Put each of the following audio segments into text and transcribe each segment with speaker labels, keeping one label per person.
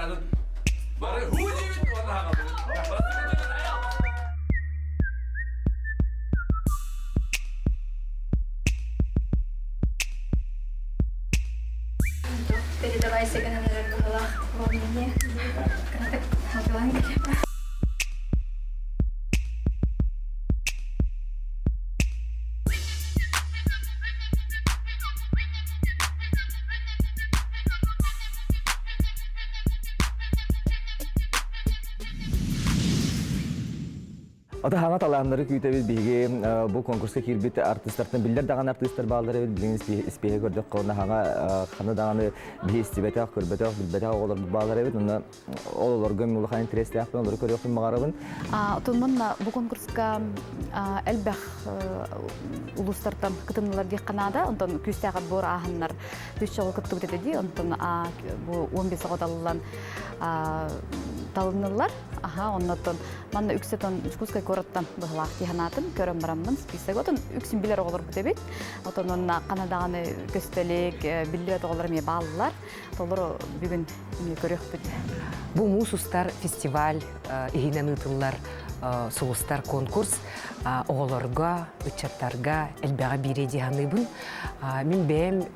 Speaker 1: атын бары хуу диэбит уонна хаҕалыбыт.
Speaker 2: Передавайся гынан эрэр быһылаах волнение. Кыратык хатылаан кэлиэххэ.
Speaker 3: Ата хаҥа талааннары күүтэбит биһиги бу конкурска киирбит артыыстартан биллэр даҕаны артыыстар бааллар эбит билигин испиэһи көрдөххө уонна хаҥа ханна даҕаны биһи истибэтэх, көрбөтөх, билбэтэх оҕолорбут бааллар эбит уонна ол олорго мин улахан интэриэстээхпин олору көрүөхпүн баҕарабын.
Speaker 4: Отон манна бу конкурска элбэх улуустартан кытыннылар диэххэ наада. Онтон күүстээх отбор ааһаннар үс оҕо кыттыбыт этэ дии. Онтон бу 15 оҕо талыллан талыннылар. Аха, оннотон манна үксэтон Дьокуускай куораттан быһылаах дии санаатым. Көрөн бараммын список. Отон үксүн билэр оҕолорбут эбит. Отон онно Канадаҕаны көстөлүк, биллибэт оҕолор эмиэ бааллар. Толору бүгүн эмиэ көрүөхпүт.
Speaker 5: Бу муус устар фестиваль иһинэн ыытыллар сулустар конкурс оҕолорго, ыччаттарга элбэҕи биирэ дии саныыбын. Мин бэйэм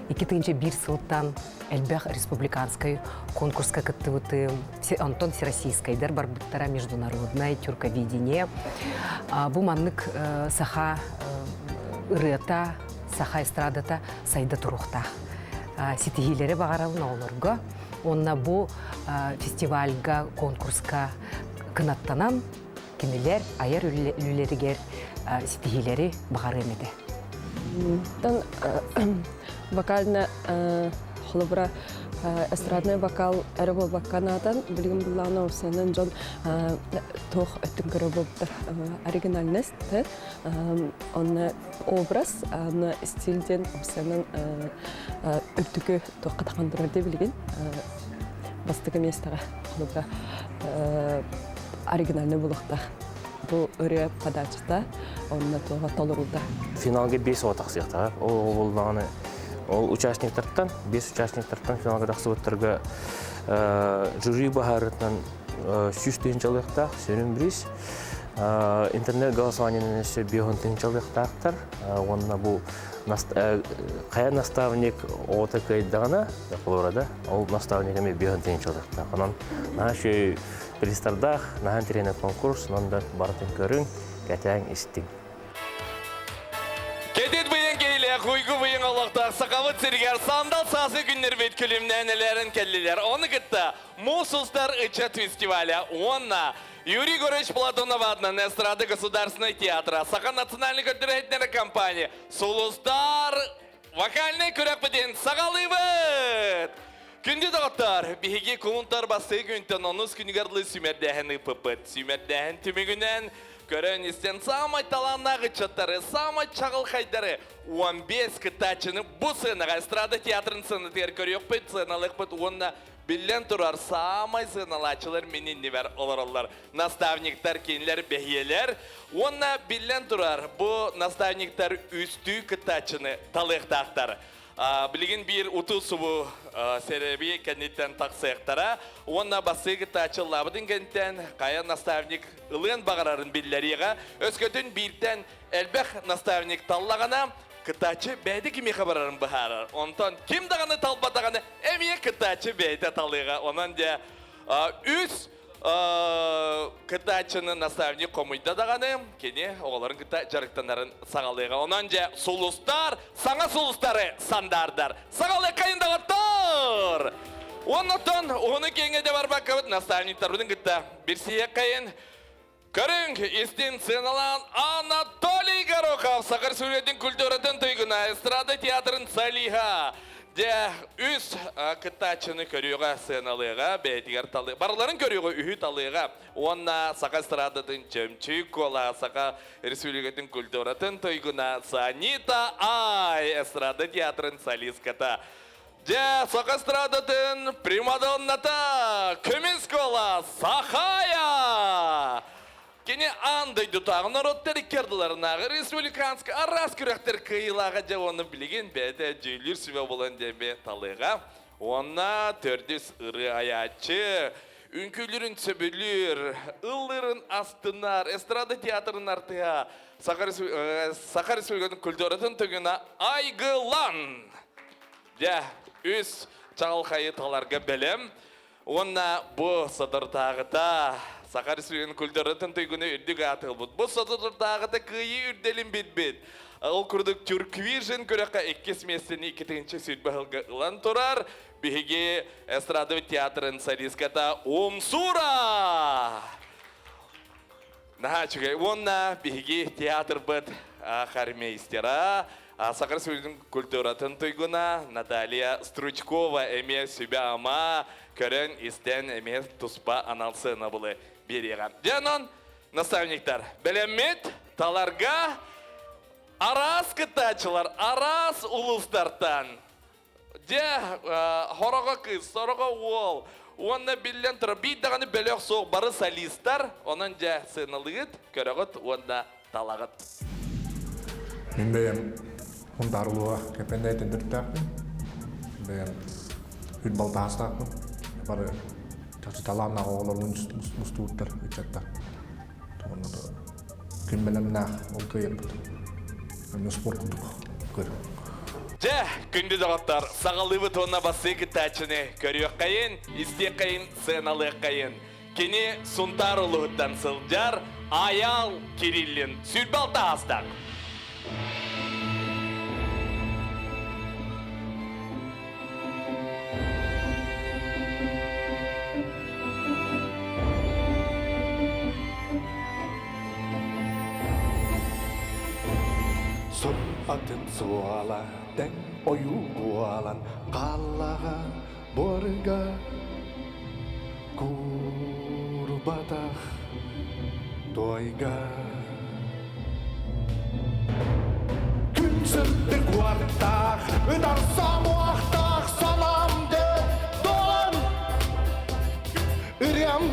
Speaker 5: 2001 сылтан элбэх республиканскай конкурска кыттыбытым. Онтон всероссийскайдар барбыттара международное тюрковидение. Бу маннык саха ырыата, саха эстрадата сайда туруохтаах. Ситиһиилэри баҕарабын оҕолорго. Уонна бу фестивальга, конкурска кынаттанан кинилэр айар үлэлэригэр ситиһиилэри баҕарыам этэ.
Speaker 6: Тан вокально холобура эстрадный вокал эрэ буолбакка наатан билигин буллаҕына уопсайынан дьон туох өттүн көрө буолбуттар оригинальность онно образ аны стиль диэн уопсайынан үрдүкү туохха таххан турар дии билигин бастакы миэстэҕэ холобура оригинальный буолуохтаах бу ырыа подачата онно туоҕа толоруута
Speaker 7: финалга биэс оҕо тахсыахтаах ол буоллаҕына ол участниктартан биэс участниктартан финалга тахсыбыттарга жюри баһаарытынан 100 тыһыынчалыахтаах сүрүн бириис интернет голосованиенан өссө 50 тыһыынчалыахтаахтар уонна бу хайа наставник оҕото кыайдаҕына холобура ол наставник эмиэ 50 тыһыынчалыахтаах онон наһаа үчүгэй призтардаах наһаа интэриэһинэй конкурс онон да барытын көрүҥ кэтээҥ истиҥ
Speaker 1: Кэтит быйын киһилээх, уйгу быйын олохтоох Сахабыт сиригэр сандал саасы күннэрбит күлүмнээн элээрэн кэллилэр. Ону кытта Муус устар ыччат фестиваля уонна Юрий Егорович Платонов аатынан эстрада государственной театра, Саха национальный көрдөрөһүтнэрэ компания Сулустар вокальный күрэхпитин саҕалыыбыт! Күндү доҕоттор, биһиги кулунтар бастыы күнтэн онус күнүгэр дылы сүүмэрдээһин ыыппыппыт. Сүүмэрдээһин түмүгүнэн көрөн истэн саамай талааннаах ыччаттары, саамай чаҕылхайдары 15 кыттааччыны бу сыанаҕа эстрада театрын сыанатыгар көрүөхпүт, сыаналыахпыт уонна биллэн турар саамай сыаналааччылар мин иннибэр олороллор. Наставниктар кинилэр бэһиэлэр уонна биллэн турар бу наставниктар үстүү кыттааччыны талыахтаахтар. Билигин биир уту-субу сэрэби кэнниттэн тахсыахтара уонна бассыы кыттааччылаабытын кэнниттэн хайа наставник ылыан баҕарарын биллэриэҕэ. Өскөтүн бииртэн элбэх наставник таллаҕына, кыттааччы бэйэтэ кимиэхэ барарын быһаарар. Онтон ким даҕаны талбатаҕына эмиэ кыттааччы бэйэтэ талыаҕа. Онон дьэ үс кыттааччыны наставник хомуйда даҕаны, кини оҕолорун кытта дьарыктанарын саҕалыаҕа. Онон дьэ сулустар, саҥа сулустары сандаардар. Саҕалыаххайын доҕоттор! Оннотон уһуну киэҥэ де барбаккабыт наставниктарбытын кытта билсиэххэйин. Көрүҥ, истин сыаналаан Анатолий Горохов Саха Республикатын культуратын туйгуна, эстрада театрын солиһа. Дьэ, үс кыттааччыны көрүөҕэ, сыаналыаҕа, бэйэтигэр талы... Барыларын көрүөҕэ, үһү талыаҕа. Уонна Саха эстрадатын чөмчүүк куола, Саха Республикатын культуратын туйгуна Санита Ай эстрада театрын солистката. Дьэ, саха эстрадатын примадонната көмүс куола Сахая! Кини аан дойдутааҕы норуоттар икки ардыларынааҕы республиканскай араас күрэхтэр кыайыылааҕа дьэ уонна билигин бэйэтэ дьүүллүүр сүбэ буолан диэми талыаҕа. Уонна төрдүс ырыа айааччы, үҥкүүлүүрүн сөбүлүүр, ыллыырын астынар, эстрада театрын артыһа, Саха Республикатын культуратын туйгуна Айгылан! Дьэ, үс чаҕылхайы таларга бэлэм. Уонна бу соторутааҕыта Саха Республикатын культуратын туйгуна үрдүк ааты ылбыт. Бу соторутааҕыта кыайыы үрдэлин билбит. Ол курдук Тюрквижн күрэххэ иккис миэстэни 2-сүүрбэ сылга ылан турар. Биһиги эстрадовый театрын солистката Умсура! Наһаа үчүгэй. Уонна биһиги театрбыт хормейстера, Саха Республикатын культуратын туйгуна Наталья Стручкова эмиэ сүбэ-ама көрөн, истэн эмиэ туспа анал сыанабылы биэриэҕэ. Дьэ, онон наставниктар, бэлэммит таларга араас кыттааччылар араас улуустартан Дьэ, хороҕо кыыс, сороҕо уол. Уонна биллэн турар, биир даҕаны бөлөх суох, бары солистар. Онон дьэ, сыаналыгыт, көрөҕүт уонна талаҕыт.
Speaker 8: Мин бэйэм Хунтаарылыга кэпэннэй тендердээхпин. Бэйэм үт балтаастаахпын. Бары чахчы талааннаах оҕолорбун мустубуттар ыччаттар. Уонна күн бэлэмнээх ол кыайарбыт. Эмиэ спорт курдук көрүҥ.
Speaker 1: Дьэ, күндү доҕоттор, саҕалыыбыт уонна бассыы кыттааччыны көрүөххэйин, истиэххэйин, сыаналыаххайын. Кини Сунтаар улууһуттан сылдьар Айаал Кириллин 26 аастаах.
Speaker 9: Сор атын суола тэҥ ойуу буолан хааллаҕа буорга куурбатах туойга Күн сырдык уоттаах, ытар самуохтаах санаам долан ырыам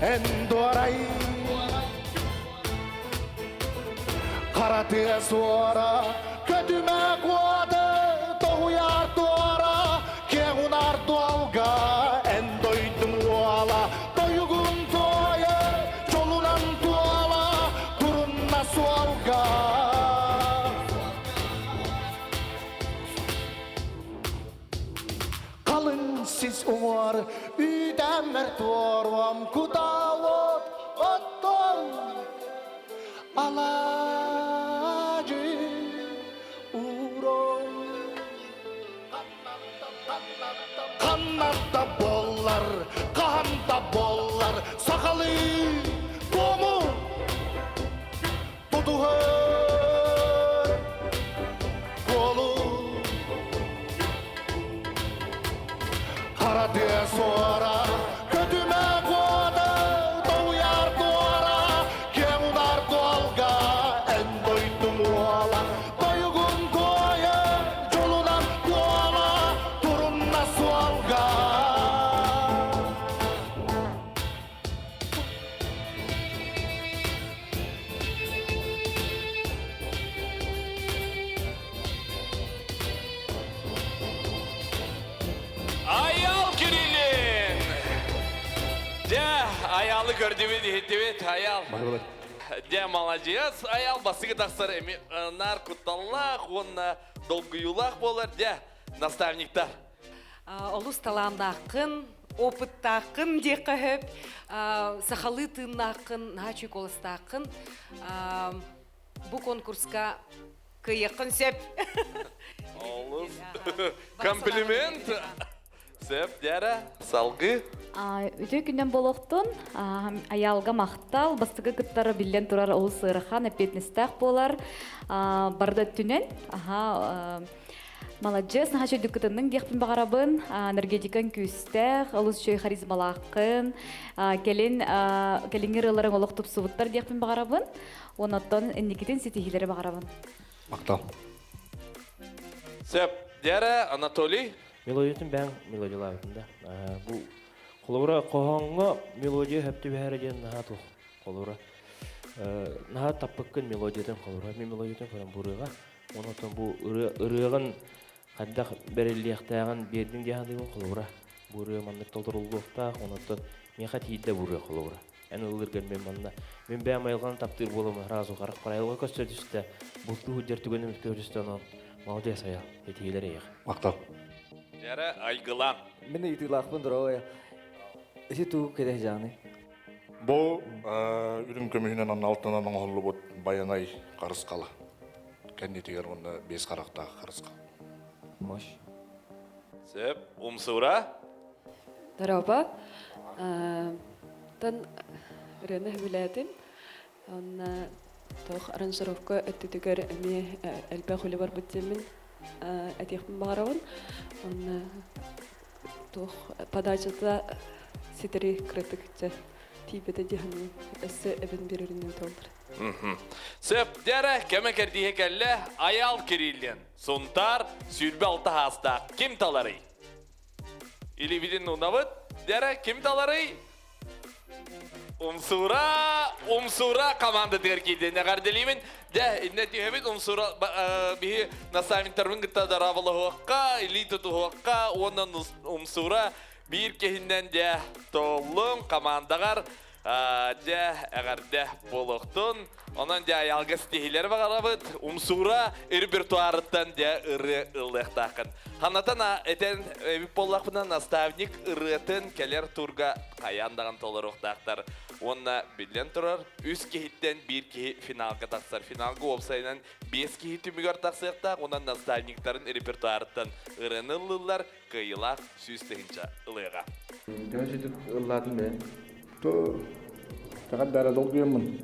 Speaker 9: эн дуорай Хара тыа суора, көтүмэ куоты, тоһуйар туора, киэҥ унаар дуолга, эн дойдуҥ уола, тойугун туойа, дьолунан туола, турунна суолга. Халыҥ сис уҥуор үүтээммэр туоруом кутаалыт оттон алаадьы уурон Ханна да буоллар, хаһан да буоллар сахалыы туому тутуһар куолу Хара тыа суора, көтүмэ куота, тоһуйар туора, киэҥ унаар дуолга, эн дойдуҥ уола, тойугун туойа, дьолунан туола, турунна суолга.
Speaker 1: Аял Кириллин! Дьэ, Аялы көрдүбүт, иһиттибит, Аял. Дьэ, молодец. Аял бастакы тахсар эми наар кутталлаах уонна долгуйуулаах буолар. Дьэ, наставниктар.
Speaker 5: Олус талааннааххын, опыттааххын диэххэ сөп. Сахалыы тыыннааххын, наһаа үчүгэй куоластааххын. Бу конкурска кыайыаххын сөп.
Speaker 1: Олус. Комплимент. Сөп, Дяра, салгыы.
Speaker 4: Үтүө күннэн буолуохтун. Аялга махтал. Бастакы кыттары биллэн турар олус ыарахан, эппиэтинэстээх буолар. Барда өттүнэн. Аха, Маладьыас, наһаа үчүгэй кытынныҥ диэхпин баҕарабын. Энергетикаҥ күүстээх, олус үчүгэй харизмалааххын. Кэлин кэлиҥҥи ырыаларыҥ олох тупсубуттар диэхпин баҕарабын. Онон инникитин ситиһиилэри баҕарабын.
Speaker 8: Махтал.
Speaker 1: Сөп. Дьэрэ, Анатолий.
Speaker 7: Мелодиятын бэйэҥ мелодиялаабытын да. Бу холобура хоһооҥҥо мелодия сөп түбэһэрэ диэн наһаа туох холобура наһаа таппыккын мелодиятын холобура мин мелодиятын көрөн бу ырыаҕа Онон бу ырыаҕын Хайдах бэриллиэхтээҕин биэрдим дии саныыбын холобура. Бу ырыа маннык толоруллуохтаах, онон миэхэ тиийдэ бу ырыа холобура. Эн ыллыыргар мин манна мин бэйэм айылҕаны таптыыр буоламмын сразу харахпар айылҕа көстө түстэ, бултуу сылдьар түгэним көрүстэ онон молодец айал, этиилэр эйиэхэ.
Speaker 8: Махтал.
Speaker 1: Дьэрэ айгылаан.
Speaker 3: Мин ыйытыылаахпын дороой. Ити туу кэлэ дьааны.
Speaker 8: Бу үрүҥ көмүһүнэн уонна алтынан оҥоһуллубут байанай харысхала. Кэннитигэр уонна биэс харахтаах харысхал.
Speaker 3: Мощь.
Speaker 1: Сөп, умсуура.
Speaker 6: Дорообо. Тан ырыаны сөбүлээтим. Онно туох аранжировка өттүтүгэр эмиэ элбэх үлэ барбыт диэммин этиэхпин баҕарабын. Онно туох подачата ситэри кыратык дьэ тиийбэтэ дии саныыбын. Өссө эбэн биэрэринэн туоллар.
Speaker 1: Сөп, дьэрэ, кэмэ кэрдииһэ кэллэ. Айаал Кириллин, Сунтаар, 26 аастаах. Ким таларый? Илибитин унабыт. Дьэрэ, ким таларый? Умсуура, Умсуура командатыгар киирдин. Эҕэрдэлиибин. Дьэ, иннэ түһэбит Умсуура биһи наставниктарбын кытта дараабалаһуохха, илии тутуһуохха уонна Умсуура биир киһиннэн дьэ толлуҥ командаҕар дьэ эҕэрдэ буолуохтун. Онон дьэ айалга ситиһиилэри баҕарабыт. Умсуура репертуарыттан дьэ ырыа ыллыахтааххын. Ханатан этэн эбит буоллахпына наставник ырыатын кэлэр турга хайаан даҕаны толоруохтаахтар. Уонна биллэн турар, үс киһиттэн биир киһи финалга тахсар. Финалга уопсайынан биэс киһи түмүгэр тахсыахтаах уонна наставниктарын репертуарыттан ырыаны ыллыыллар, кыайыылаах 100 000 ылыаҕа.
Speaker 10: Төһө сүтүк ыллаатын бэйэҥ?
Speaker 8: Таҕар дара долгуйаммын.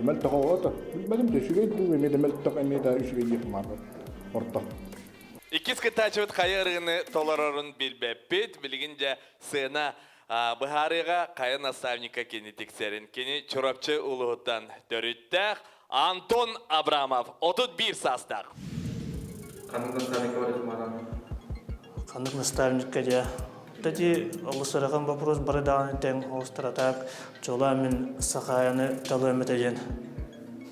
Speaker 8: Мөлтөх оҕото. Билбэтим да үчүгэй дуу, эмиэ да мөлтөх, эмиэ да үчүгэй диэх маата. Орто.
Speaker 1: Иккис кыттааччыбыт хайа ырыаны толорорун билбэппит. Билигин дьэ сцена быһаарыыга хайа наставникка кини тиксэрин. Кини Чурапчы улууһуттан төрүттээх Антон Абрамов, 31 саастаах.
Speaker 10: Ханнык наставникка барыахмаатан?
Speaker 11: Ханнык наставникка дьэ? Кстати, олус ыарахан вопрос бары даҕаны тэҥ олустаратаак чолаа мин Сахаяны талыам этэ диэн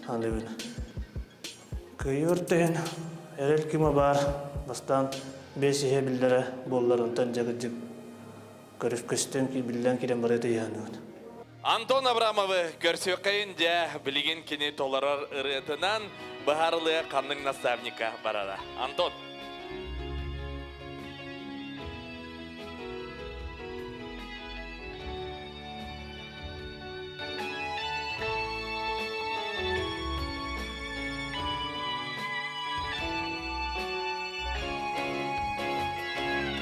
Speaker 11: саныыбын. Кыайыы өртөһүн эрэл кима баар бастаан бэс иһэ биллэрэ буоллар онтон дьэ көрүс көстөн биллэн киирэн барыта иһаныыбын.
Speaker 1: Антон Абрамовы көрсүөххэйин дьэ билигин кини толорор ырыатынан быһаарылыа ханнык наставника барара. Антон.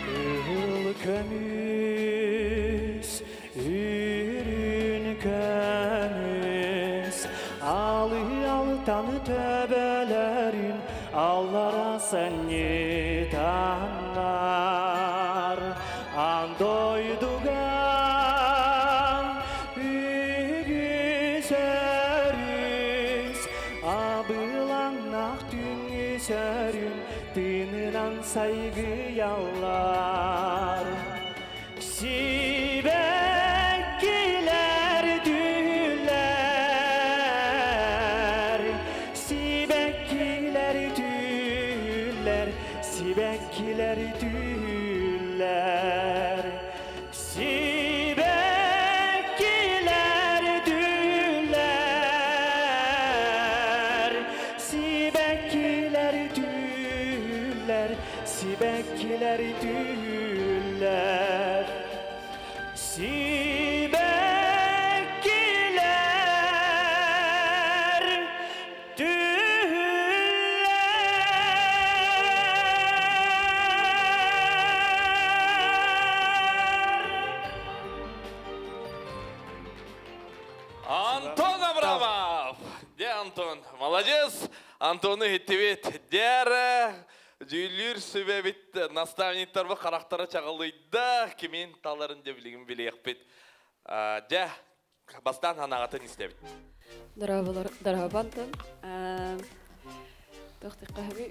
Speaker 11: Кыһыл көмүс, үрүн көмүс, алы алтан төбөлөрүн аллара санньытаннар, аан дойдуга үгүс өрүс, абылаҥнаах түҥүс өрүн тыынынан сайгыйаллар. Сибэккилэр түһүллэр, сибэккилэр түһүллэр, сибэккилэр түһүллэр. Сибэккилэр түһүллэр, сибэккилэр түһүллэр, сибэккилэр түһүллэр. Сибэккилэр
Speaker 1: Антон Абрамов! Де Антон, молодец! Антону иһиттибит. Дьэ дьүүллүүр сүбэбит наставниктарбыт харахтара чаҕылыйда. Кимин таларын дьэ билигин билиэхпит. Дьэ, бастаан ханаҕатын истэбит.
Speaker 6: Дорооболор, дорообо Антон. Туох тиккаһаби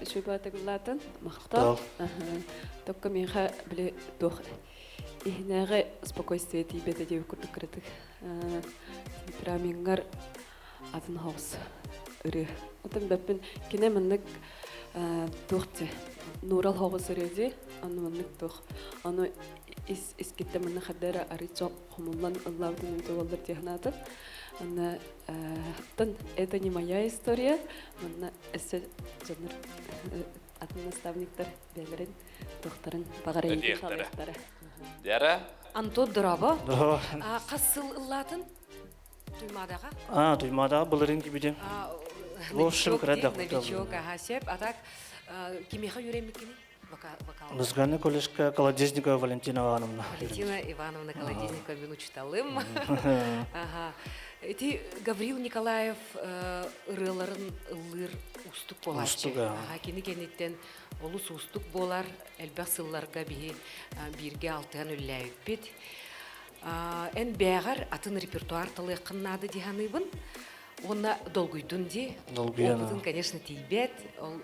Speaker 6: үчүгэй махтал. Tokkо миэхэ били туох иһинээҕи спокойствие тиийбэтэ диэбит курдук кыратык темпераментгар атын хоҕус ырыа. Отон бэппин кине маннык Туох нуурал хоҕус ырыа дии, аны маннык туох. Аны ис искиттэ манна хардара арыйча хомуллан ыллаабытын эбитэ буоллар дии санаатым. Анна тан это не моя история. Манна өссө дьоннор атын наставниктар бэйэлэрин туохтарын баҕар эйигин халыахтара.
Speaker 1: Дьара?
Speaker 5: Антон дорообо. Хас сыл ыллаатын? Туймаадаҕа?
Speaker 11: А, Туймаадаҕа былырыын кибитим. В общем, кыра да
Speaker 5: Новичок, ага, сөп. А так, кимиэхэ үөрэммиккиний? Вокал.
Speaker 11: Музыкальный колледжка Колодезникова Валентина Ивановна.
Speaker 5: Валентина Ивановна Колодезникова мин учуталым. Ага. Ити Гаврил Николаев ырыаларын ыллыыр уустук буолааччы. Ага, кини кэнниттэн олус уустук буолар. Элбэх сылларга биһи бииргэ алтыһан үллээбиппит. Эн бээҕэр атын репертуар талыаххын наада дии саныыбын. Уонна долгуйдун дии.
Speaker 11: Долгуйан.
Speaker 5: Опытын, конечно, тиийбэт. Ол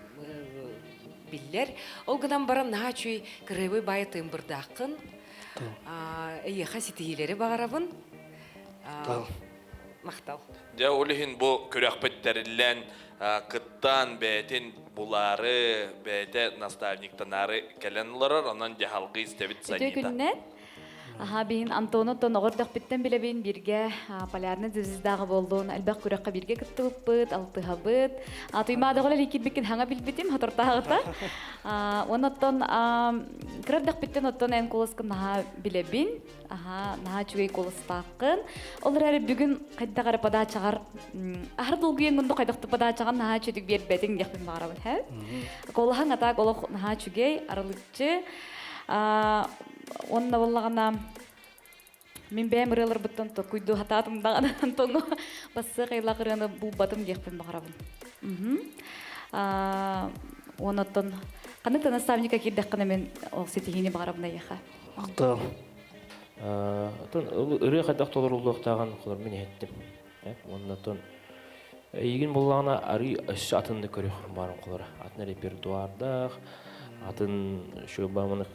Speaker 5: биллэр. Ол гынан баран наһаа үчүгэй кырыабай баайы тыымбырдааххын. Эйиэхэ ситиһиилэри баҕарабын. Махтал.
Speaker 1: Дьэ, ол иһин бу күрэхпит тэриллэн, кыттан, бэйэтин булаары, бэйэтэ наставниктанаары кэлэн олорор. Онон дьаһалгы истэбит
Speaker 4: Үтүө
Speaker 1: Санита.
Speaker 4: күннэр. Аха, биһин Антону оттон оҕордохпүттэн билэбин бииргэ Полярный звездаҕа буоллун, элбэх күрэххэ бииргэ кыттыбыппыт, алтыһабыт. Туймаадоҕолор киирбиккин хаҥа билбитим, хотортааҕыта. Уон оттон кыра эрдэхпиттэн оттон эн куоласкын наһаа билэбин. Аха, наһаа үчүгэй куоластааххын. Ол эрээри бүгүн хайдах эрэ подачаҕар аһар долгуйан мунду хайдах подачаҕын наһаа үчүгэй биэрбэтиҥ диэхпин баҕарабын, һэ? Куолаһаҥ атаак олох наһаа үчүгэй, арылыччы. Уонна буоллаҕына мин бэйэм ырыаларбыттан токуйду хатаатым даҕаны Антоҥҥа бассыах айылаах ырыаны булбатым диэхпин баҕарабын. Уонна оттон ханнык да наставника киирдэххинэ мин ол ситиһиини баҕарабын эйиэхэ.
Speaker 11: Махтал.
Speaker 7: Оттон ырыа хайдах толоруллуохтааҕын холор мин иһиттим. Уонна оттон эйигин буллаҕына арыы өссө атынны көрүөх баарым холора. Атын репертуардаах, атын шөбаманы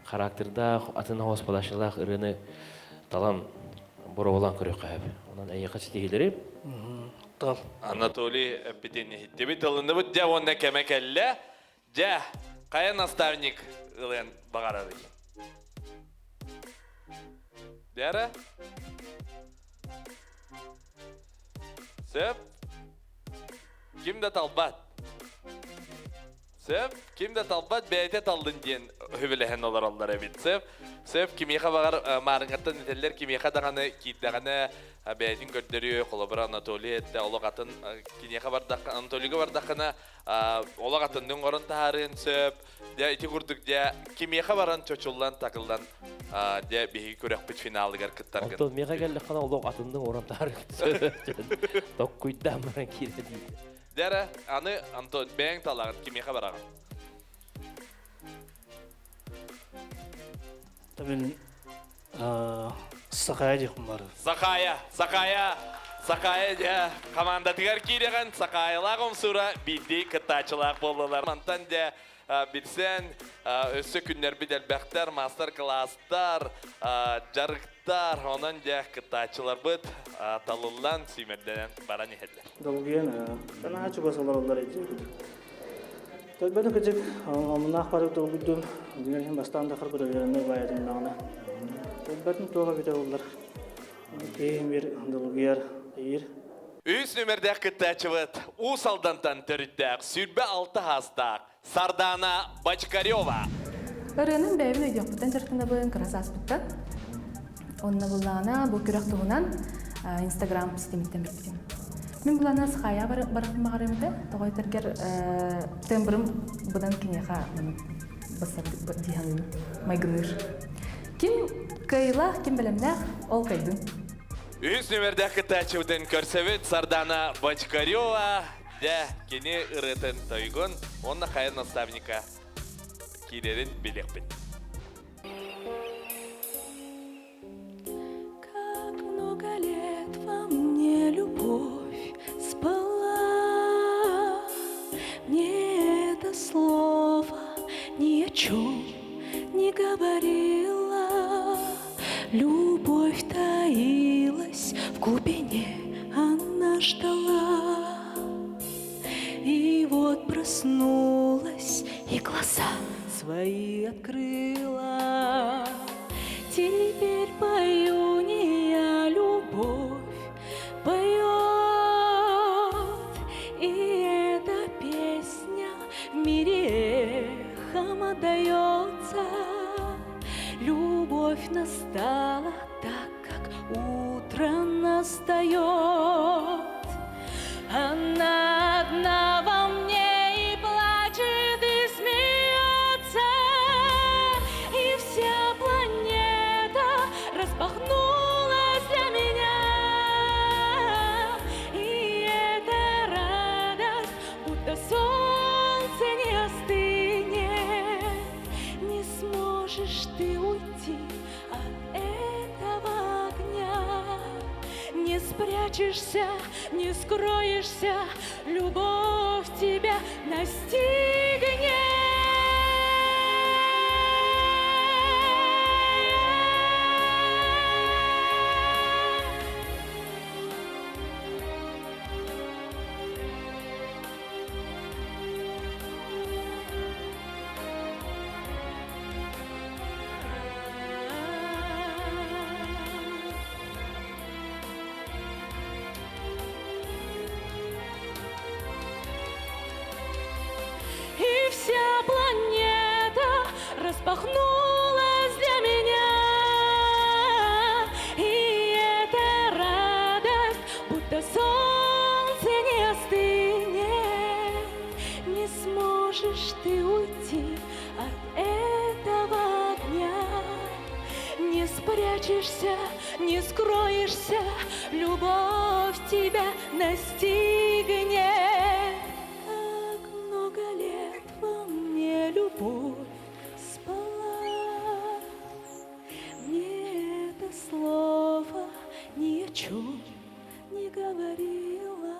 Speaker 7: характердаах, атын хосподашылаах ырыаны талан боруобалаан көрүөххэ сөп. Онон эйиэхэ ситиһиилэри.
Speaker 11: Тал.
Speaker 1: Анатолий эппитин иһиттибит, ылынныбыт дьэ уонна кэмэ кэллэ. Дьэ, хайа наставник ылыан баҕарарый? Дьэрэ? Сөп? Ким да талбат. Сөп, ким да талбат бэйэтэ таллын диэн үбүлэһэн олороллор эбит. Сөп, сөп кимиэхэ баҕар маарыҥҥаттан этэллэр, кимиэхэ даҕаны киирдэҕинэ бэйэтин көрдөрүө, холобура Анатолий эттэ, олох атын киниэхэ бардахха, Анатолийга бардаххына олох атыннык оҥорон таһаарыан сөп. Дьэ ити курдук дьэ кимиэхэ баран чочуллан такыллан дьэ биһиги күрэхпит финалыгар кыттаргын.
Speaker 7: Онтон миэхэ кэллэххинэ олох атыннык оҥорон таһаарыан сөп. Токкуйдаан баран киирэ диир.
Speaker 1: Дьэ аны Антон бэйэҥ талаҕын кимиэхэ бараҕын?
Speaker 11: Мин Сахая диэхпин баар.
Speaker 1: Сахая, Сахая, Сахая дьэ командатыгар киирэҕин Сахаялаах Умсура биирдии кыттааччылаах буоллулар. Мантан дьэ билсэн өссө күннэрбит элбэхтэр, маастар-кылаастар, дьарыктар, онон дьэ кыттааччыларбыт талыллан, сүүмэрдэнэн баран иһэллэр.
Speaker 11: Долгуйан, наһаа чугас олороллор эдьиийбит. Төлбөтө кыдьык, омунаах барык долгуйдум, дьиҥэр иһин бастаан да харгыдалыраннай баайатын даҕаны. Төлбөтүн туох эбитэ буллар. Киһи бир долгуйар, ыйыр.
Speaker 1: Үс нүмердээх кыттааччыбыт Уус Алдантан төрүттээх 26 хаастаах Сардаана Бочкарева.
Speaker 12: Ырыанан бэйэбин өйдүөхпүттэн дьарыктанабын кыра сааспыттан. Онно буллаҕына бу күрэх туһунан Инстаграм ситимиттэн билбитим. Мин булана Сахая барахпын баҕарыам этэ. Тоҕо этэргэр тембрым быдан киниэхэ бассар дии саныыбын. Майгыныыр. Ким кыайыылаах, ким бэлэмнээх, ол кыайдын.
Speaker 1: Үс нүмердээх кыттааччыбытын көрсөбүт Сардана Бочкарева. Дьэ, кини ырыатын тойгун уонна хайа наставника киирэрин билиэхпит.
Speaker 6: Как много лет во мне любовь спала, Мне это слово ни о чем не говорила. Любовь таилась в глубине, она ждала. И вот проснулась.
Speaker 13: проснулась и глаза свои открыла. Теперь пою не я, любовь поет, и эта песня в мире эхом отдается. Любовь настала так, как утро настает. Она одна во мне и плачет, и смеется, и вся планета распахнулась для меня. И эта радость, будто солнце не остынет, не сможешь ты уйти от этого огня. Не спрячешься, не скроешься, любовь тебя настигнет. И вся планета распахнулась для меня. И эта радость, будто солнце не остынет. Не сможешь ты уйти от этого огня. Не спрячешься, не скроешься, любовь тебя настигнет. Так много лет во мне любовь спала. Мне это слово ни о чем не говорило.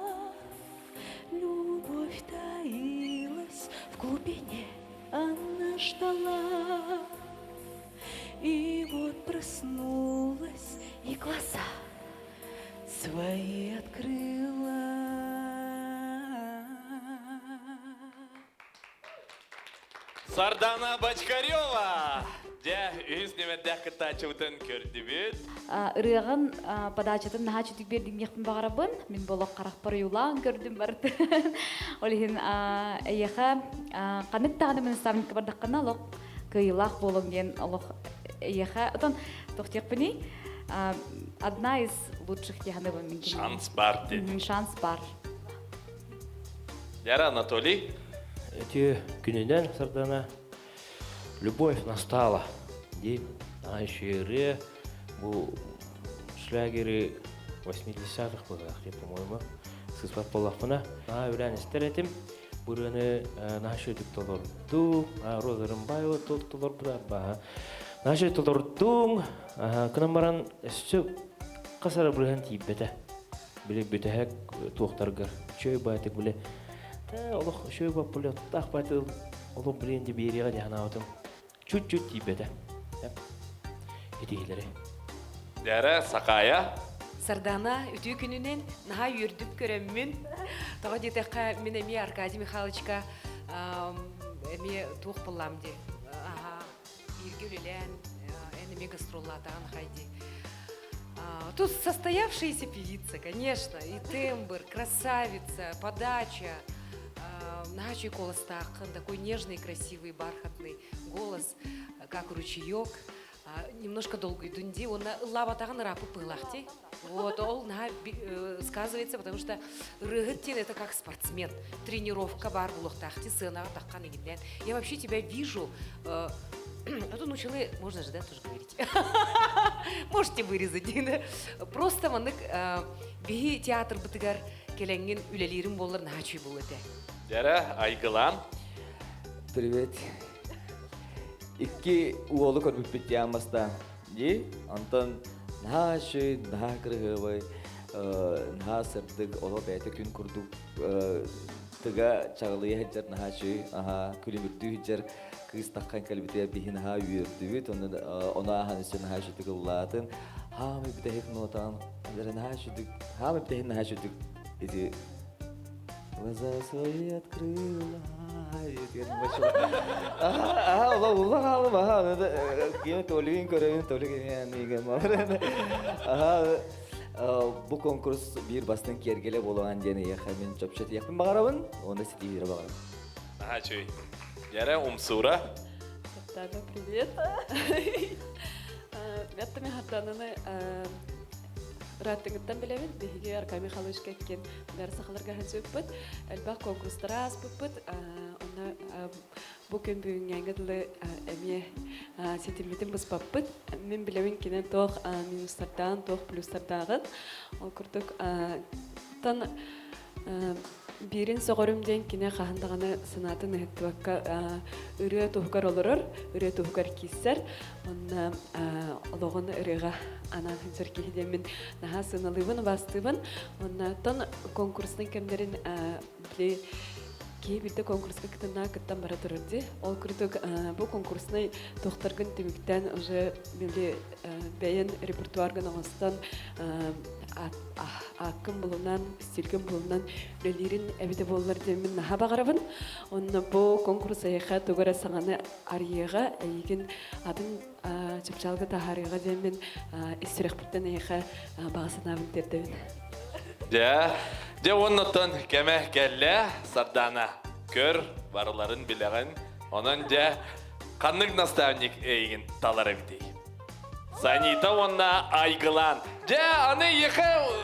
Speaker 13: Любовь таилась в глубине, она ждала. И вот проснулась и глаза свои открыла.
Speaker 1: Сардана Бочкарева! Дьэ, үһүс нүмердээх кыттааччыбытын көрдүбүт.
Speaker 4: Ырыаҕын подачатын наһаа чүтүк биэрдиҥниэхпин баҕарабын. Мин болох харахпар ойуулаан көрдүм барытын. Ол иһин эйиэхэ ханнык даҕаны наставникка бардаххына олох кыайыылаах буолуҥ диэн олох эйиэхэ отон туох диэхпиний одна из лучших диэханыбын мин
Speaker 1: Шанс бар дедим.
Speaker 4: Шанс бар.
Speaker 1: Яра Анатолий.
Speaker 7: Эти күнүнэн Сардана любовь настала ди ырыа бу шлягеры 80-х быһыах по-моему сыспат буоллахпына наһаа үлээн истэр этим бу ырыаны наһаа үчүгдүк толордум Роза Рымбаева толорбута баха наһаа үчүгэй толордуҥ кынан баран өссө хас эрэ бырыһан тиийбэтэ били бүтэһик туохтаргар үчүгэй баайтык били олох үчүгэй баппулеттаах баайтык олох билиэн ди биэриэҕэ дии санаабытым чуть-чуть тиийбэтэ итиилэри
Speaker 1: Дэрэ Сакая
Speaker 5: Сардана үтүө күнүнэн наһаа үөрдүп көрөммүн. Тоҕо диэтэххэ, мин эмиэ Аркадий Михайловичка эмиэ туох буллаам дии. Аха, бииргэ үлэлээн, эн эмиэ гастроллаатаҕын хай дии. Тут состоявшаяся певица, конечно, и тембр, красавица, подача, наһаа куоластааххын, такой нежный, красивый, бархатный голос, как ручеек. Немножко долго идунди, он ыллаабатаҕын ырааппыт быһыылаах Вот, ол наһаа сказывается, потому что ырыаһыт диэн это как спортсмен. Тренировка баар буолуохтаах сыанаҕа таххан игиннээн. Я вообще тебя вижу, а то научилы, можно же, да, тоже говорить. Можете вырезать. Просто маннык биһи театр бытыгар кэлэҥҥин үлэлиирим буоллар наһаа үчүгэй буолуо этэ.
Speaker 1: Дьэрэ, Айгылан.
Speaker 3: Привет. Икки уолу көрбүппүт диэн бастаан. Дии, онтон наһаа үчүгэй, наһаа кырыһыабай, наһаа сырдык, олох бэйэтэ күн курдук тыга чаҕылыйа сылдьар наһаа үчүгэй, аһаа күлүмүрдүү сылдьар кыыс таххан кэлбитигэр биһи наһаа үөрдүбүт, ону ону ааһан өссө наһаа үчүгдүк ыллаатын. Хаамай бүтэһик нотаҕын наһаа үчүгдүк, хаамай бүтэһик наһаа үчүгдүк ити глаза свои открыла. Аха, ола улла хаалым, аха, кими Толигин көрөбүн, Толик эмиэ Аха, бу конкурс биир бастыҥ киэргэлэ буолуон диэн эйиэхэ мин чопчу этиэхпин баҕарабын, уонна ситиһиире баҕарабын.
Speaker 1: Наһаа үчүгэй. Дьэрэ умсуура.
Speaker 6: Сардана, привет. Меттами Хардананы ырааттыҥыттан билэбин. Биһиги Аркадий Михайлович Кэккин бары сахаларга сылдьыбыппыт. Элбэх конкурстара ааспыппыт. Онно бу күн бүгүҥҥээҥҥэ дылы эмиэ ситиммитин быспаппыт. Мин билэбин кини туох минустардаан, туох плюстардааҕын. Ол курдук тан Биирин сөҕөрүм диэн кини хаһан даҕаны санаатын ыһыктыбакка ырыа туһугар олорор, ырыа туһугар киирсэр. Онно олоҕун ырыаҕа анаан сылдьар киһи диэммин наһаа сыаналыыбын, убаастыыбын. Оннооттон конкурснай кэмнэрин били киһи биирдэ конкурска кытынна кыттан бара турар дии. Ол курдук бу конкурснай туохтаргын түмүктээн уже били бэйэн репертуаргын оҥостон ааккын булунан, стилгин булунан үлэлиирин эбитэ буоллар диэммин наһаа баҕарабын. Онно бу конкурс эйиэхэ тугу эрэ саҥаны арыйыаҕа, эйигин атын чыпчаалга таһаарыаҕа диэммин ис сүрэхпиттэн эйиэхэ баҕа санаабын тиэрдэбин.
Speaker 1: Дьэ, дьэ уоннаттан кэмэ кэллэ, Сардаана. Көр, барыларын билэҕин. Онон дьэ, ханнык наставник эйигин талар эбитий? Санита уонна Айгылаан. Дьэ, аны эйиэхэ,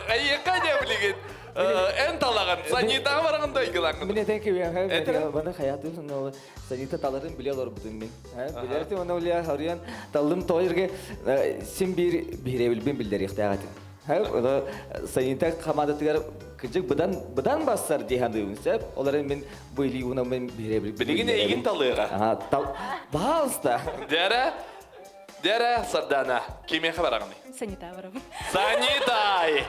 Speaker 1: эйиэхэ дьэ билигин эн талаҕын. Санитаҕа бараҕын да Айгылааҥҥын.
Speaker 3: Мин этэн кэбиэхэ, баны хаятым сонно Санита таларын биле олорбутум мин. Билэртим оны улия харуян таллым тоойерге син биир биһирэбилбин биллэриэхтээх этим. Санита хамаадатыгар кыдьык быдан быдан бассар дии саныыбын сөп. Оларын мин бу илии уунаммын биһирэбил.
Speaker 1: Билигин эйигин талыаҕа.
Speaker 3: Тал Пожалуйста.
Speaker 1: Дьэрэ, дьэрэ, Сардана, кимиэхэ бараҕыный?
Speaker 2: Санита барабын.
Speaker 1: Санитай!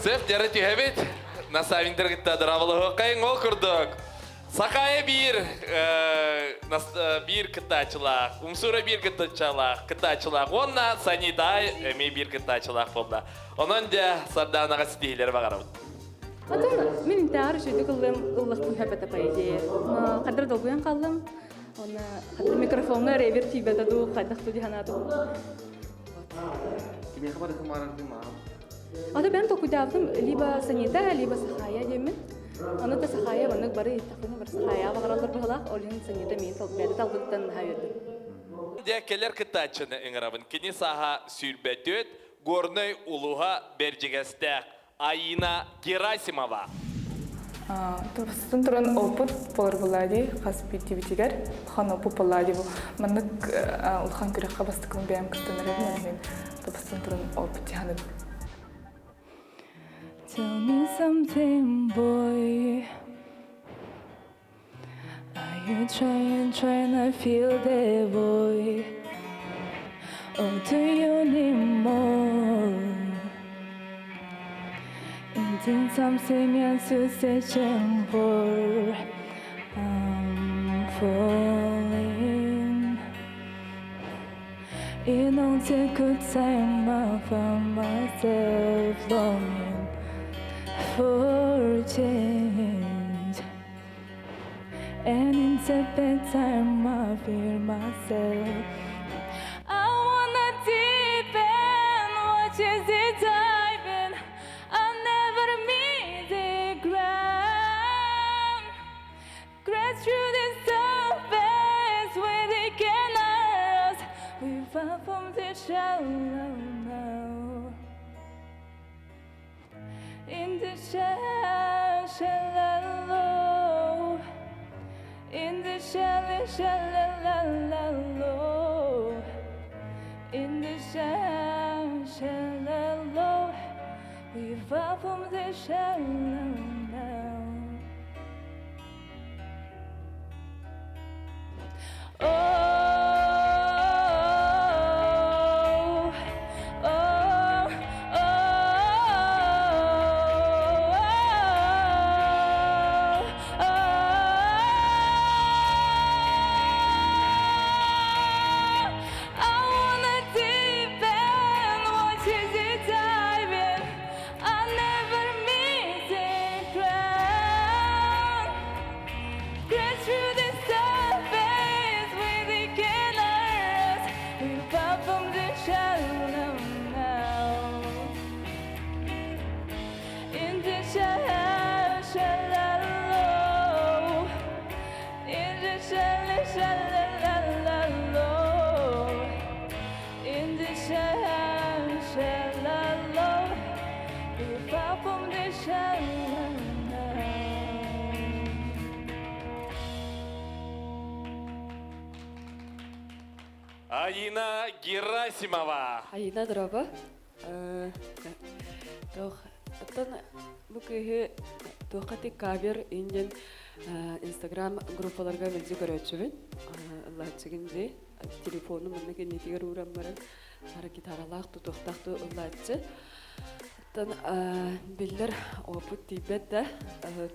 Speaker 1: Сөп, дьэрэ түһэбит. Наставниктар кытта дыраабылыһыаххайыҥ ол курдук. Сахая биир биир кыттааччылаах, Умсура биир кыттааччылаах, кыттааччылаах уонна Санитай эмиэ биир кыттааччылаах буолла. Онон дьэ Сарданаҕа ситиһиилэри баҕарабыт.
Speaker 12: Отон мин интээр үчүгдүк ыллым, ыллахпын хөп этэ по идее. Но хадыр долгуйан қалдым. Оны хадыр микрофонга ревер тиийбэтэ дуу, хайдах дуу диһанаатым.
Speaker 10: Кимиэхэ барытын баарардыы маам.
Speaker 12: Ата бэм толкуйдаабытым либо Санита, либо Сахая диэммин. Аны да Сахая маннык бары иһиттэхпинэ бары Сахаяҕа баҕараллар быһалаах, ол иһин Санита миин бэйэтэ талбытыттан наһаа үөрдүм.
Speaker 1: Дьэ, кэлэр кыттааччыны ыҥырабын. Кини сааһа 24, Горнай улууһа Бэрдьигэстээх. Аина Герасимова.
Speaker 14: Тубустун туран опыт болар хас биирдибитигэр улахан опыт буолла бу маннык улахан күрэххэ бастакыбын бэйэм кыттан эрэбин ол иһин тубустун туран опыт дьаһаныбын.
Speaker 13: Tell me something, boy. Are you trying, trying to feel the void? Or do you need more? Is there something else you're searching for? I'm falling. It don't take a time I found myself longing for change. And in the bedtime I feel myself. I wanna deep end, watch as it diving. I'll never meet the ground. Crash through the surface with the canals. We fall from the shallow now. In the shallow, shallow. In the shallow, shallow, low. In the shallow, shallow. We fall from the shallow now. Oh, oh, oh, oh, oh. I wanna deep end, watch as it diving. I never miss it.
Speaker 1: Аина Герасимова.
Speaker 6: Аина дорообо. Туох оттон бу кыыһы туохха ти кавер индиан Инстаграм группаларга мэлдьи көрөөччүбүн. Ыллааччыгын дии. Телефону манна кэннитигэр ууран баран ара гитаралаах тутуохтаах ту ыллааччы. Оттон биллэр опыт тиийбэт да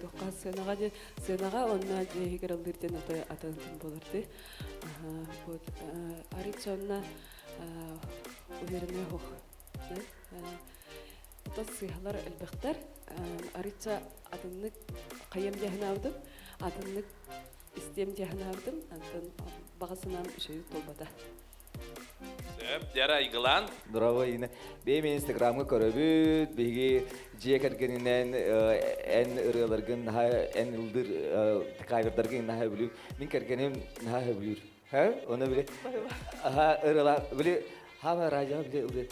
Speaker 6: туохха сыанаҕа диэн сыанаҕа уонна дьиэ иһигэр ыллыыр диэн отой атын буолар дии. Вот арыйча онно уверенный оһох. Оттон сыыһалар элбэхтэр. Арыйча атыннык хайыам диэхинаабытым, атыннык истиэм диэхинаабытым, антон баҕа санаам үчүгэй туолбата.
Speaker 1: Сөп, дьара айгылаан.
Speaker 3: Здорово, Ина. Бэйэм Инстаграмҥа көрөбүт, биһиги дьиэ кэргэнинэн эн ырыаларгын наһаа эн ылдыр кавердаргын наһаа сөбүлүүр. Мин кэргэним наһаа сөбүлүүр. Ха? Оны били аха ырыала били хаама радио били ылдыр.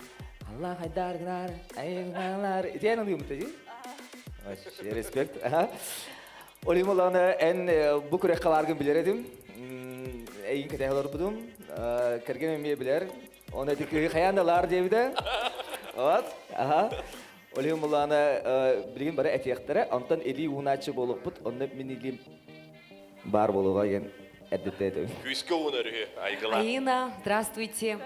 Speaker 3: Аллах хайдар гынар, айгыналар. Итиэн ылыым дии. Вообще респект. Аха. Олим оланы эн бу күрэххэ бааргын билэр этим. Эйин кэтэһэ олорбутум. Кэргэн эмиэ билэр. Оны эти кыһы хайаан да лаар диэбитэ. Вот. Аха. Олим улаана билигин бары этиэхтэрэ. Онтон илии уунааччы буолукпут. Онно мин илиим баар буолуоҕа диэн эрдэттэн этэбин.
Speaker 1: Күүскэ уун өрүһү айгыла.
Speaker 5: Аина, здравствуйте.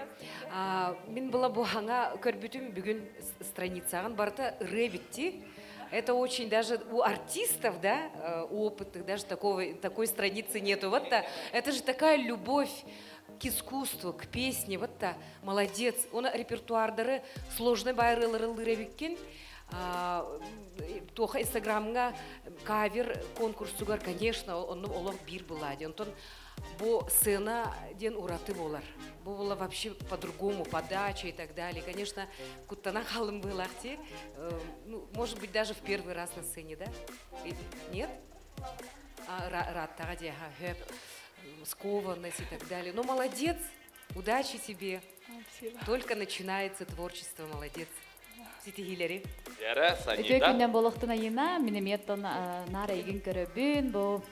Speaker 5: Мин была буһаҥа көрбүтүм бүгүн страницаҕын барыта ырыа битти. Это очень даже у артистов, да, у опытных даже такого, такой страницы нету. Вот та, это же такая любовь к искусству, к песне. Вот та, молодец. Он репертуардары сложный байрылары лыревиккин. Тоха Инстаграмҥа кавер конкурсугар, конечно, онну олох биир была. Онтон бу сцена диэн ураты болар. Бу была вообще по-другому, подача и так далее. Конечно, куттана халым быһылаах Ну, может быть, даже в первый раз на сцене, да? Нет? Раттаға хөп, скованность и так далее. Ну, молодец, удачи тебе.
Speaker 14: Спасибо.
Speaker 5: Только начинается творчество, молодец. Ситиһиилэри.
Speaker 1: Яра,
Speaker 4: Үтүө
Speaker 1: Санита.
Speaker 4: күннэн буолуохтун Айына, мин эмиэ наар эйигин көрөбүн, бу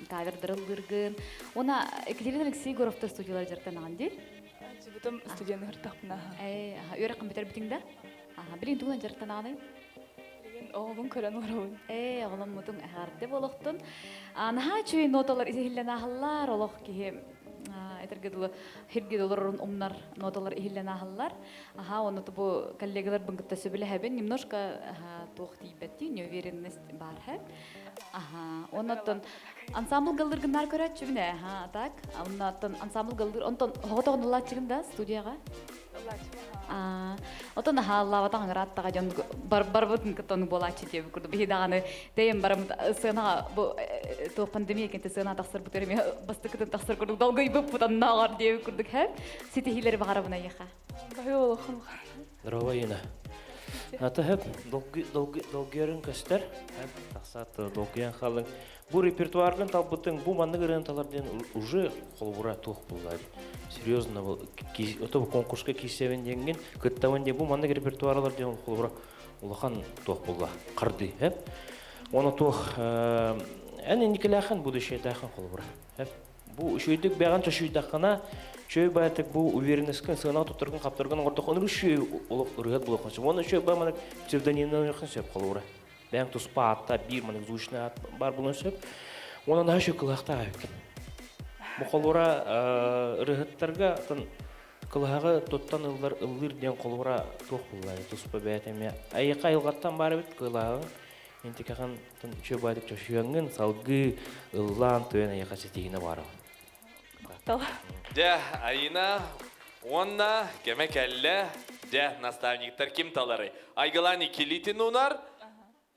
Speaker 4: кавердырыллыргын. Уна Екатерина Алексей Егоровтар студиялар дьартанаҕын дии?
Speaker 14: Жыбытым студияны хыртахпына.
Speaker 4: Э, үөрэх компьютер бүтүң да? Аха, билин тугунан дьарыктанаҕыный?
Speaker 14: Билигин оҕобун көрөн олоробун.
Speaker 4: Ээ, оҕоломмутуҥ эҕэрдэ буолуохтун. Наһаа үчүгэй ноталар иһиллэн ааһаллар, олох киһи этэргэ дылы хирге олорорун умнар ноталар иһиллэн ааһаллар. Аха, оны бу коллегаларбын кытта сөбүлэһэбин, немножко туох тиийбэттии, неуверенность бар һэ. Аха, оннотон ансамбл галлыргыннар көрөөччүбүн ээ, аха, так. Оннотон ансамбл галлыр, онтон хоҕотоҕун ылааччыгын да студияҕа? Отон хааллаабатах ыҥырааттаҕа дьон бар барбытын кытта ону буолааччы диэбит курдук биһи даҕаны тэйэн бараммыт сыанаҕа бу туох пандемия кэнтэ сыана тахсарбыт эмиэ бастакытын тахсар курдук долгуйбуппут оннооҕор диэбит курдук һэ ситиһиилэри баҕарабын эйиэхэ.
Speaker 14: Баһыы олоххун.
Speaker 7: Здорово, Ина. Ата хөп долгуйарын көстөр. Хөп тахсаат долгуйан халың. Бу репертуаргын талбытың, бу маннык ырыаны талар диэн уже холобура туох булла. Серьезно, бу ото бу конкурска киирсэбин диэҥҥин, кыттабын диэн бу маннык репертуарлар диэн холобура улахан туох булла. Харды, хэп. Оны туох эн инникилээхин будущейтаахан холобура. Хэп. Бу үчүгэйдик бэҕэн чөшүйдаххына, чөй баатык бу уверенностькын сыана туттаргын хаптаргын оҥордох ону үчүгэй олох ырыат булуоххун сөп. Оны үчүгэй баа маннык псевдонимнан сөп холобура. Бэйэҥ туспа аатта биир маннык звучный аат баар буолуон сөп. Уонна наһаа үчүгэй кылыһахтаах эбиккин. Бу холобура ырыһыттарга кылыһаҕы туттан ыллар ыллыыр диэн холобура туох буллаа туспа бэйэтэ эмиэ айыка айылҕаттан баар эбит кылыһаҕыҥ интикахан үчүгэй баайдык чочуйаҥҥын салгыы ыллаан туйан айыка ситиһиинэ баарабын.
Speaker 1: Дьэ, Аина уонна кэмэ кэллэ. Дьэ, наставниктар ким таларый? Айгылаан иккилиитин уунар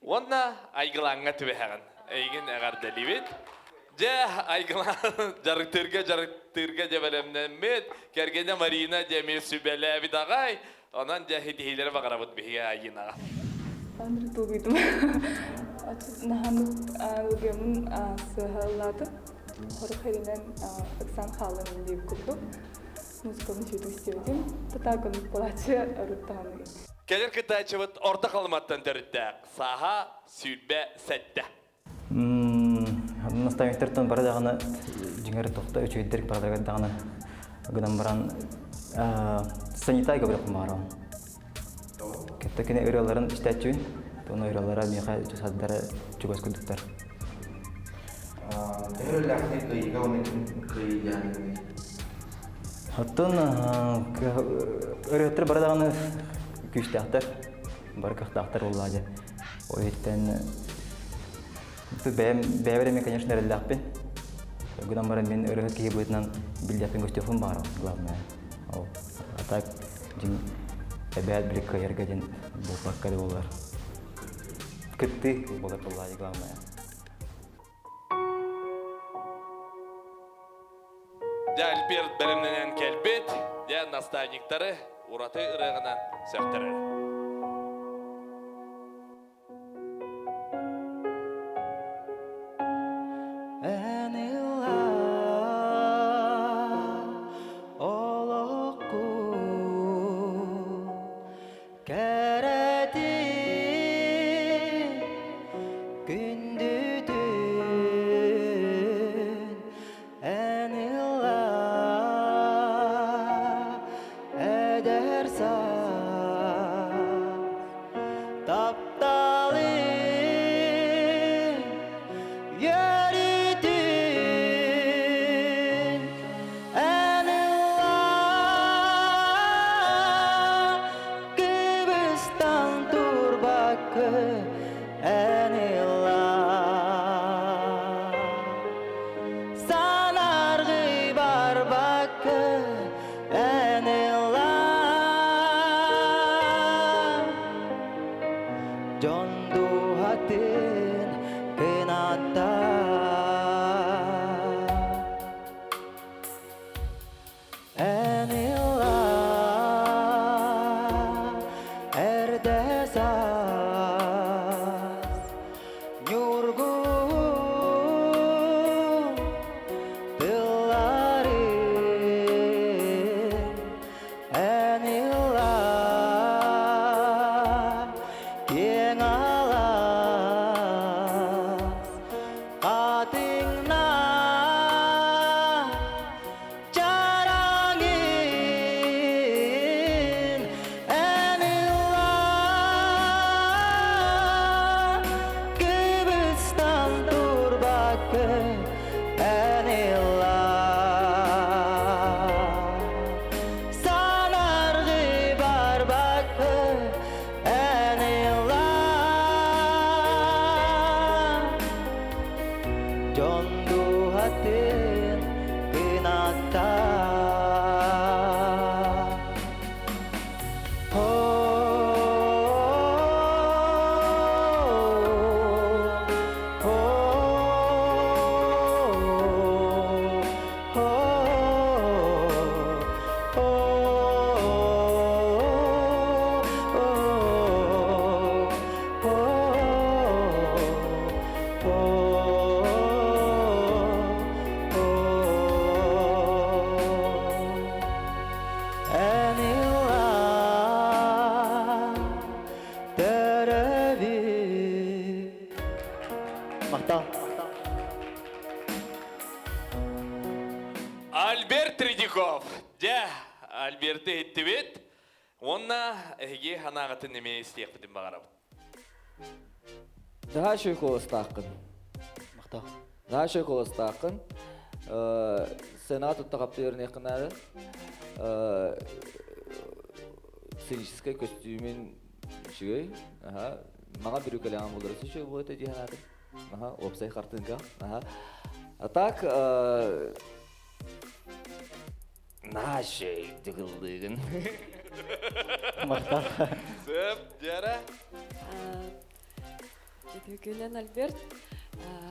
Speaker 1: уонна Айгылааҥҥа түбэһэҕин. Эйигин эҕэрдэлиибит. Дьэ, Айгылаан дьарыктыырга дьарыктыырга дьэ бэлэмнэммит. Кэргэнэ Марина дьэ эмиэ сүбэлээбит аҕай. Онон дьэ ситиһиилэри баҕарабыт биһиги Айинаҕа.
Speaker 14: Андрей долгуйдум. Наһанык ылгыамын сыаһа ыллаатым. Хорух эринэн ыксаан хааллым диэбит курдук. Музыкабын сүүтүк истибитим. Татаакын палачы ырыттаҕаны.
Speaker 1: Кэлэр кыттааччыбыт Орто Халыматтан төрүттээх. Сааһа 27.
Speaker 15: Наставниктартан бары даҕаны дьиҥэр тохто үчүгэйдик бардарыгар даҕаны. Гынан баран санитай говорю кумарон. Кэттэ кини ырыаларын истээччибин. Тону ырыалара миэхэ чусаддара чугас курдуктар.
Speaker 10: Төһө кыйыга оны кыйыйаан
Speaker 15: Оттон ырыаттар бары даҕаны күүстээхтэр, бары кыахтаахтар буоллаа дьэ. Ол иһиттэн бэйэм бэйэбэр эмиэ, конечно, эрэллээхпин. Гынан баран мин ырыаһыт киһи быһыытынан биллиэхпин көстүөхпүн баҕарабын, главное. Ол. А так дьиҥ эбээт били кыайарга диэн буолбакка да буолар. Кыттыы буолар буоллаа главное.
Speaker 1: Дьэ, Альберт бэлэмнэнэн кэлбит, дьэ, наставниктары ураты ырыаҕынан сөхтөрөр.
Speaker 16: Эн ылла олохку кэрэтин күндүтүн эн ылла эдэр саас тапталын үөрүүтүн эн ылла кыбыстан турбакка эн ылла санааргыы барбакка эн ылла дьон дууһатын кынаттаа эн ылла эрдэ саас ньургуһун тылларын эн ылла киэҥ алаас хатыҥнаах чараҥын эн ылла кыбыстан турбакка эн ылла санааргыы барбакка эн ылла дьон дууһатын кынаттаа. Эн ылла төрөбүт.
Speaker 15: Махтал.
Speaker 1: Альберт Тредяков. Дьэ, Альберты иһиттибит. Уонна эһиги санааҕытын эмиэ истиэхпитин баҕарабыт.
Speaker 3: Наһаа үчүгэй куоластааххын.
Speaker 15: Махтал.
Speaker 3: Наһаа үчүгэй куоластааххын. Сценаҕа тутта хапта үөрэниэххин наада. Сценическай көстүүмүн үчүгэй. Аха. Маҥа бүрүүкэлэҕин булар үчүгэй буолуо этэ дии санаатым. Аха, уопсай хартыынка. Аха. А так, наһаа үчүгэй ыллыыгын.
Speaker 15: Махтал.
Speaker 1: Сөп, Диара.
Speaker 6: Үтүөкүнэн Альберт.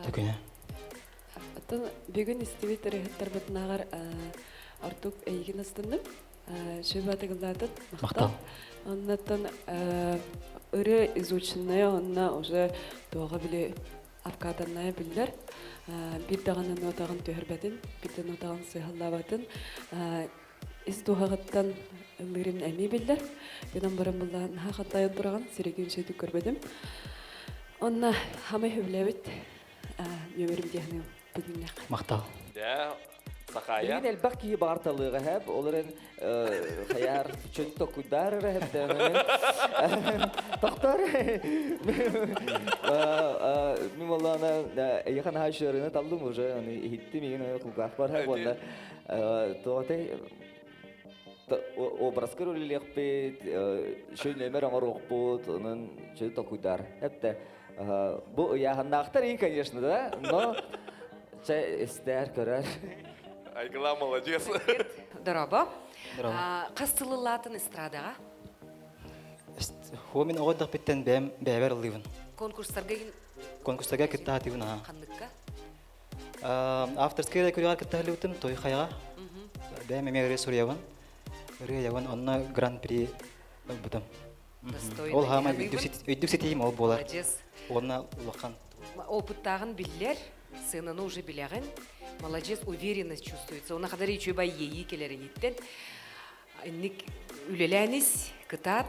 Speaker 15: Үтүөкүнэ.
Speaker 6: Оттон бүгүн истибит ырыһыттарбытынааҕар ордук эйигин астынным. Шөбө атыгылаатыт.
Speaker 15: Махтал.
Speaker 6: Оннаттан ырыа изученная, онна уже туоҕа били обкатанная биллэр. Биир даҕаны нотаҕын түһэрбэтин, биир да нотаҕын сыһаллаабатын. Ис дууһаҕыттан ыллыырын эмиэ биллэр. Гынан баран булла наһаа хаттайан тураҕын, сиригин сөйтүк көрбөтүм. Онна хамай хөбүлэбит нөмерим диэхини бүгүннэх.
Speaker 15: Махтал.
Speaker 1: Дьэ, Сахая.
Speaker 3: Билигин элбэх киһи баҕар талыаҕа хэп, ол эрэн хайаар чөт токуйдаар эрэ хэптээҕинэн. Тохтор. Мин боллаана эйиэхэ наһаа үчүгэй таллым уже, аны иһиттим игин кулгаах бар хэп уонна тоҕотой образкар үлэлиэхпит, шөй нөмер оҥоруохпут, онон чөй токуйдаар. Хэптэ бу ыйааһыннаахтар и, конечно, да, но чэ истээр көрөр.
Speaker 1: Айгыла молодец.
Speaker 5: Дорообо. Хас сылылаатын эстрадаҕа?
Speaker 15: Хо мин оҕо эрдэхпиттэн бэйэм бэйэбэр ыллыыбын.
Speaker 5: Конкурстарга
Speaker 15: Конкурстарга кытта сатыыбын аха.
Speaker 5: Ханныкка?
Speaker 15: Авторскай күрэҕэр кытта сылдьыбытым Той Хайаҕа. Бэйэм эмиэ ырыа суруйабын. Ырыа айабын, онно гран-при ылбытым.
Speaker 5: Достойно.
Speaker 15: Ол хаамай өйдүк ситиһиим ол буолар.
Speaker 5: Молодец.
Speaker 15: Уонна улахан.
Speaker 5: Опыттааҕын биллэр, сценаны уже билэҕин. Молодец, уверенность чувствуется. Уна хадары үчүгэй иэйии кэлэр иһиттэн. Инник үлэлээн ис, кытаат.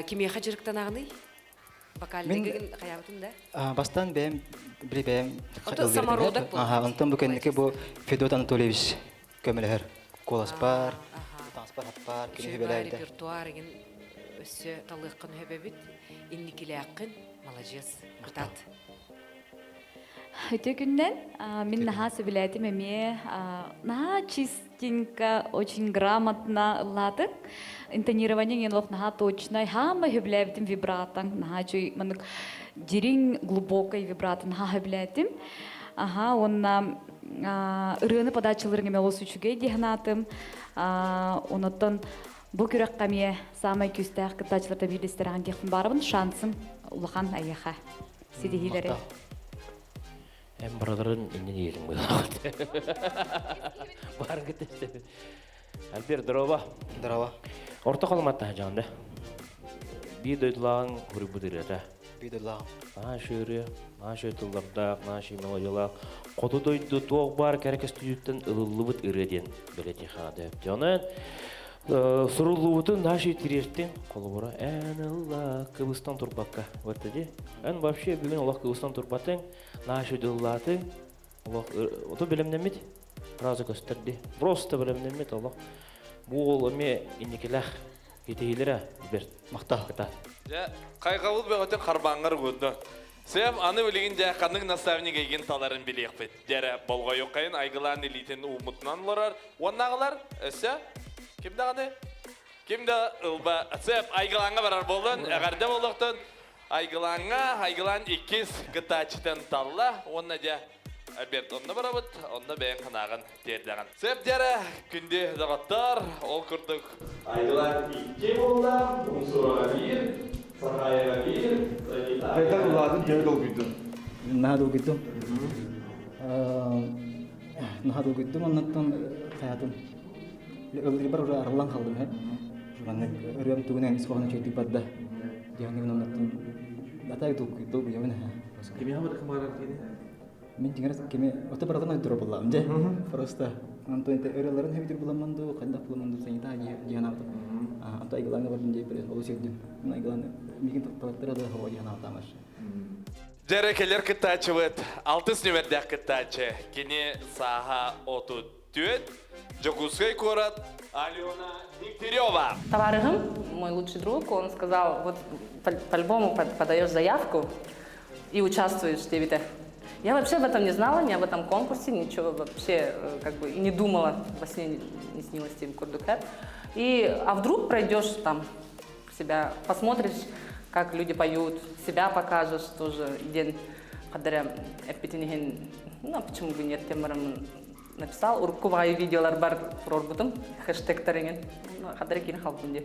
Speaker 5: Кимиэхэ дьарыктанаҕыный? Вокальныйгын хайаабытын да?
Speaker 15: Бастаан бэйэм били бэйэм
Speaker 5: Ото самородок буолар.
Speaker 15: Аха, онтон бу кэнники бу Федот Анатольевич көмөлөһөр. Куоласпар, таҥаспар хаппар, кини хүбэлээбитэ.
Speaker 5: Репертуар игин өссө талыаххын хөбөбүт, инникилээххин, маладьыас, кытаат.
Speaker 4: Үтүө күннэн мин наһаа сөбүлээтим эмиэ наһаа чистенько, очень грамотно ыллаатык. Интонирование ген олох наһаа точнай, хаама сөбүлээбитим вибратаң, наһаа үчүгэй маннык дириҥ, глубокай вибрато наһаа сөбүлээтим. Аха, уонна ырыаны подачаларың эмиэ олус үчүгэй дии санаатым. Онуттан бу күрэххэ эмиэ саамай күүстээх кыттааччыларда биирдэстэрэ диэхпин баарабын, шансым улахан айыаха. Ситиһиилэри.
Speaker 7: Эн барыларын иннин иирин быһаҕыт. Баар кытта. Альберт, здорово.
Speaker 15: Здорово.
Speaker 7: Орто холуматта жаанда. Биир дойдулааҕыҥ хуруйбут ырыата.
Speaker 15: Биир дойдулааҕым.
Speaker 7: Наша ырыа, наша тыллардаах, наша мелодиялаах. Хоту дойду туох баар кэрэ көстүүтүттэн ылыллыбыт ырыа диэн бэлиэтиэхэ наада. Онон суруллубутун наша тириэртин холобура эн ылла кыбыстан турбакка. Вот ди. Эн вообще бүгүн олох кыбыстан турбатыҥ, наша дыллаатыҥ, олох ото билимнэммит разы көстөрди. Просто билимнэммит олох. Бу ол эмиэ инникилэх итиһилэрэ бэрт
Speaker 15: махтал
Speaker 7: кытаат.
Speaker 1: Дьэ, хайҕабыл бөҕөтүн харбааҥҥар угунну. Сэм, аны билигин дьэ ханнык наставник эйгин таларын билиэхпит. Дьэрэ, болҕойуоххайын айгылаан илиитин ууммутунан олорор. Уоннааҕылар өссө ким даҕаны? Ким да ылба. Сэп, айгылааҥҥа барар буоллун, эҕэрдэ буолуохтун. Айгылааҥҥа, айгылаан иккис кыттааччытын талла. Уонна дьэ, Альберт, онно барабыт, онно бэйэҥ санааҕын тиэрдэҕин. Сөп дьэрэ, күндү доҕоттор, ол курдук Айгылаан икки буолла, Умсураҕа биир, Сахаайаҕа биир, Санитаҕа
Speaker 10: Хайдах улаатын төһө долгуйдун?
Speaker 15: Наһаа долгуйдум. Наһаа долгуйдум, оннуттан хайатын ыллыырбар уже арыллан хааллым иһэ. Маннык ырыам тугунан ис хоһооно үчүгэйдик барда. Диэхнибин оннуттан атай долгуйабын иһэ.
Speaker 10: Кимиэхэ барар кини?
Speaker 15: Мин дьиҥэр кими ото барытын өйдөрө буллаҕым дьэ. Просто Антон это ырыаларын хэбитир буламман дуу, хайдах буламман дуу санита диэн аатым. Анто айгылааҥҥа бардым диэппэр олус үөрдүм. Мин айгылаан миигин талаттара да хоҕо диэн аатаамаш.
Speaker 1: Дьэрэ кэлэр кыттааччыбыт алтыс нүмердээх кыттааччы. Кини сааһа 34, Дьокуускай куорат Алена Дегтярева.
Speaker 17: Товарыһым, мой лучший друг, он сказал, вот по-любому подаешь заявку и участвуешь, диэбитэ. Я вообще об этом не знала, ни об этом конкурсе, ничего вообще как бы и не думала, во сне не снилось тем курдук. И, а вдруг пройдешь там себя, посмотришь, как люди поют, себя покажешь тоже, день хадара эппитин ну, а почему бы нет, темарым написал, урукку баҕайы видеолар бар турорбутум, хэштегтарыҥын, хадара киин халбын ди.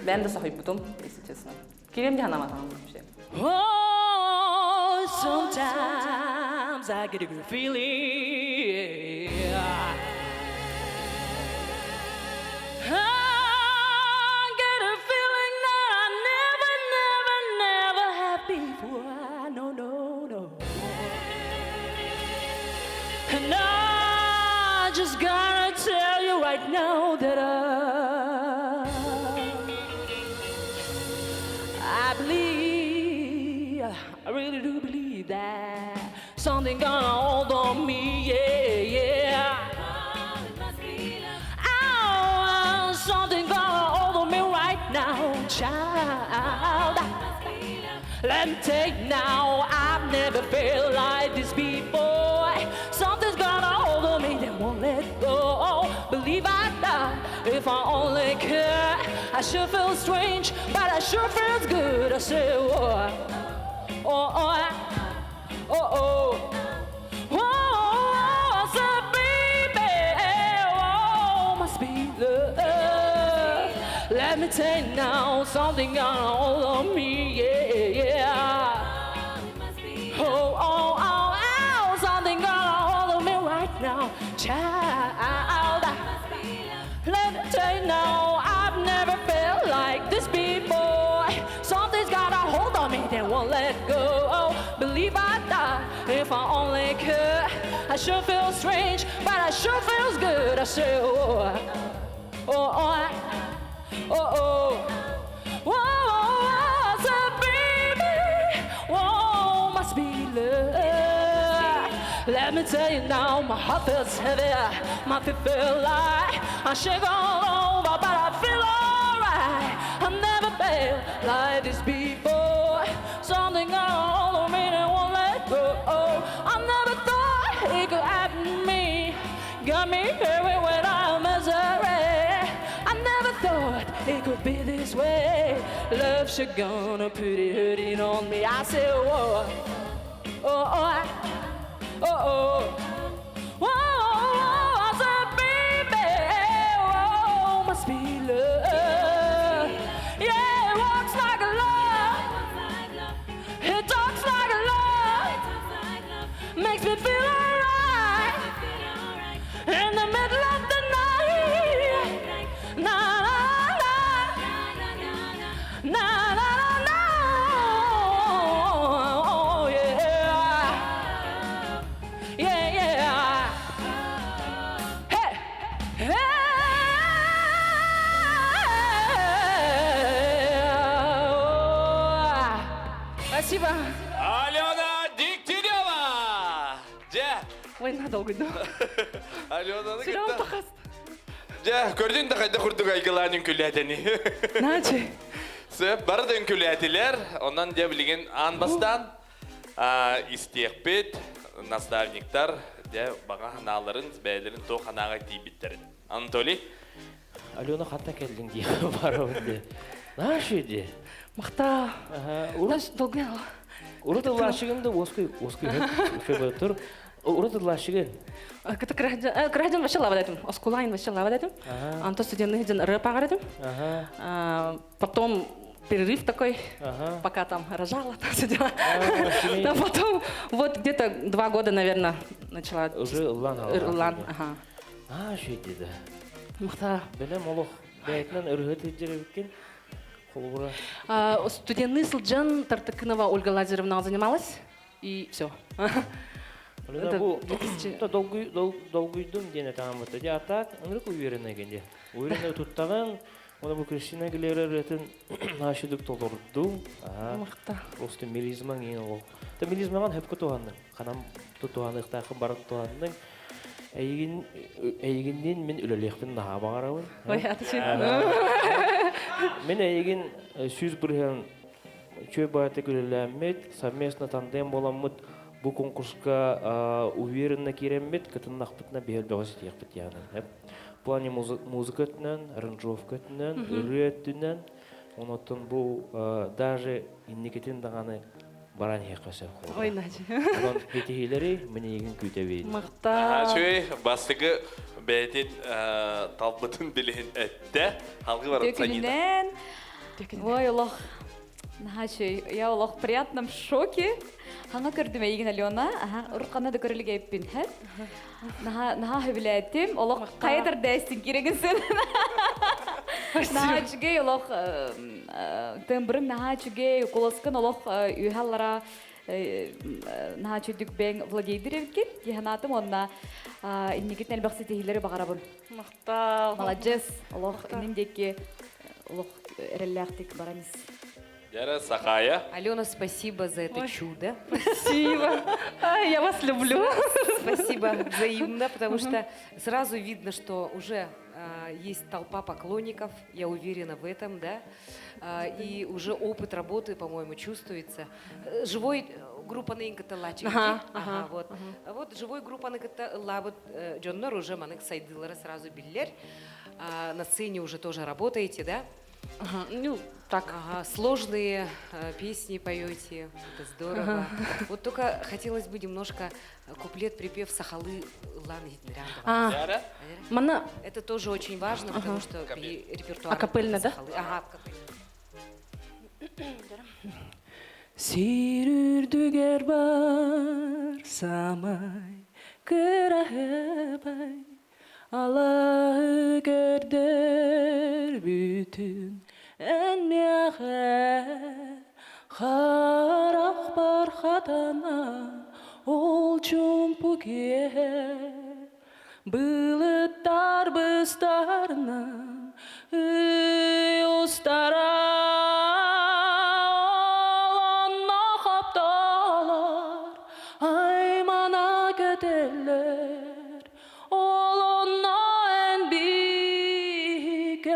Speaker 17: Бэйэм да соһуйбутум, если честно. Кириэм дьаһанаматаҕым вообще.
Speaker 13: Oh, sometimes I get a good feeling. I get a feeling that I never, never, never had before. No, no, no. And I just gotta tell you right now that I believe, I really do believe that something gonna hold on me, yeah. Child. Let me tell you now, I've never felt like this before. Something's gonna hold on me that won't let go. Believe I'd die if I only could. I sure feel strange, but I sure feels good. I say, oh, oh, oh, oh, oh. Oh, I said, baby, oh, must be love. Let me tell you now, something gonna hold on me, yeah, yeah. Oh, oh, oh, oh, something gonna hold on me right now, child. Let me tell you now, I've never felt like this before. Something's got a hold on me that won't let go. Believe I'd die if I only could. I sure feel strange, but I sure feels good. I say, oh, oh, oh, oh, oh. Oh, I said, baby, oh, must be love. Let me tell you now, my heart feels heavy, my feet feel light. I shake all over, but I feel alright. I never felt like this before. Something all over me that won't let go. I never thought it could happen to me. Got me here when I'm misery. I never thought it could be this way. Love should gonna put it hurting on me. I say, whoa, oh, oh, oh, oh. Whoa, I said, baby, oh, must be love. Yeah, it walks like a love. It talks like a love. Makes me feel alright. In the middle of the night. Na na na. Na na na na. Oh, yeah. Yeah, yeah. Hey, hey. Спасибо.
Speaker 1: Алена Дегтярева! Дьэ.
Speaker 17: Ой, надолго иду.
Speaker 1: Алена
Speaker 17: Сүрөм
Speaker 1: кытта. Дьэ, көрдүн да хайда курдук айгылаан үҥкүүлээтини.
Speaker 17: Начи.
Speaker 1: Сөп, бары да үҥкүүлээтилэр. Онон дьэ билигин аан бастаан истиэхпит, наставниктар дьэ баҕа санааларын, бэйэлэрин туох санааҕа тиийбиттэрин. Анатолий?
Speaker 7: Алена ханна кэллиҥ дии барабын дии. Наши дии.
Speaker 17: Махта. Наш долгуял.
Speaker 7: Урут ыллааччыгын да уоскуй уоскуй тур. Урут ыллааччыгын.
Speaker 17: Кыта кыра вообще лава дэтим. Оскулайн вообще лава дэтим. Анто студентный ден рэп дэтим. Потом перерыв такой, пока там рожала, там все дела. А потом вот где-то 2 года, наверное, начала.
Speaker 7: Уже ыллаан.
Speaker 17: Ыллаан, ага.
Speaker 7: А, шүйді да.
Speaker 17: Махта.
Speaker 7: Бэлэм олох бэйэтинэн ырыһыт илдьэрбиккин. Холобура.
Speaker 17: Студентный сылдьан Тартакынова Ольга Лазаревна занималась, и все.
Speaker 7: Алена бу та долгуй долгуйдум диэн таамыта. Дьэ а так ынырык уверенный генде. Уверенный туттаган, оны бу Кристина Агилера ырыатын наашыдык толорду.
Speaker 17: Махта.
Speaker 7: Просто мелизмаң ең ол. Та мелизмаган хөпкө туһанның. Ханам туһаныктаахы барын туһанның. Эйигин эйигиннин мин үлэлиэхпин наһаа баҕарабын.
Speaker 17: Ой, аты
Speaker 7: Мин эйигин 100% чөй бааты үлэлээммит, совместно тандем боламмыт бу конкурска уверенно киирэммит, кытыннахпытына биһэл бөҕө ситиэхпит яаны. В плане музыка өттүнэн, аранжировка өттүнэн, ырыа өттүнэн, онотон бу даже инникитин даҕаны баран иһиэххэ сөп.
Speaker 17: Ой, Надя.
Speaker 7: Онон ситиһиилэри мин эйигин күүтэбин.
Speaker 17: Махта.
Speaker 1: Чүй, бастакы бэйэтин талбытын билиһин эттэ. Халгы бар Санита.
Speaker 4: Төкүнүнэн. Ой, олох. Наһаа я олох приятном шоке. Хаңа көрдүм эйигин Алена. Аха, уркана да көрүлүгө эппин, хэ? Наһаа наһаа хөбүлээтим. Олох кайдыр дэстин кирегинсин. Наһаа үчүгэй олох тембрың наһаа үчүгэй, куоласкын олох үһаллара наһаа үчүгдүк бэйэҥ владейдир эбиккин. Диһанатым онна инникит элбэх ситиһиилэри баҕарабын.
Speaker 17: Махтал.
Speaker 4: Молодец. Олох иннин диэки олох эрэллээхтик баран ис.
Speaker 1: Яра Сахая.
Speaker 5: Алена, спасибо за это чудо.
Speaker 17: Спасибо. Ай, я вас люблю.
Speaker 5: Спасибо взаимно, потому что сразу видно, что уже Есть толпа поклонников, я уверена в этом, да. И уже опыт работы, по-моему, чувствуется. Живой группаны кытта ыллааччы. Ага, вот. Вот живой группаны кытта ыллаабыт дьоннор уже маннык сайдыылара сразу биллэр. На сцене уже тоже работаете, да?
Speaker 17: Ага, ну, так.
Speaker 5: Ага, сложные песни поете, это здорово. Вот только хотелось бы немножко куплет, припев сахалыы ыллаан
Speaker 17: А, мана...
Speaker 5: Это тоже очень важно, потому что репертуар...
Speaker 17: Акапельно, да?
Speaker 5: Ага, акапельно.
Speaker 13: Сир үрдүгэр бар самай кыраһыбай Аллаһы көрдөр бүтүн эн миэхэ Харах бар хатана ол чумпу киэһэ Былыттар быстарынан ый устара Онно хоптолор аймана көтөллөр Ол онно эн биһикэр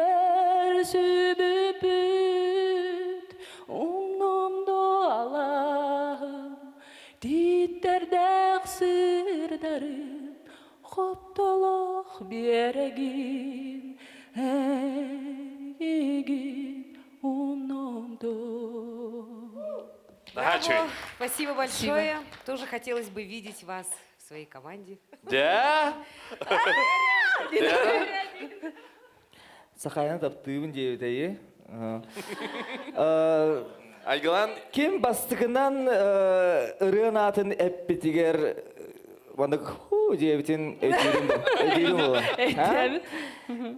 Speaker 13: сүбүппүт Умнумду алаһым тииттэрдээх сырдарын Хоптолох биэрэгин эйигин умнумду.
Speaker 5: Спасибо большое. Тоже хотелось бы видеть вас в своей команде.
Speaker 1: Да?
Speaker 10: Сахаяны таптыыбын диэбитэйи.
Speaker 1: Айгылан.
Speaker 10: Ким бастыкынан ырыан атын эппитигэр маннык хуу диэбитин өйдүүрүм буолан.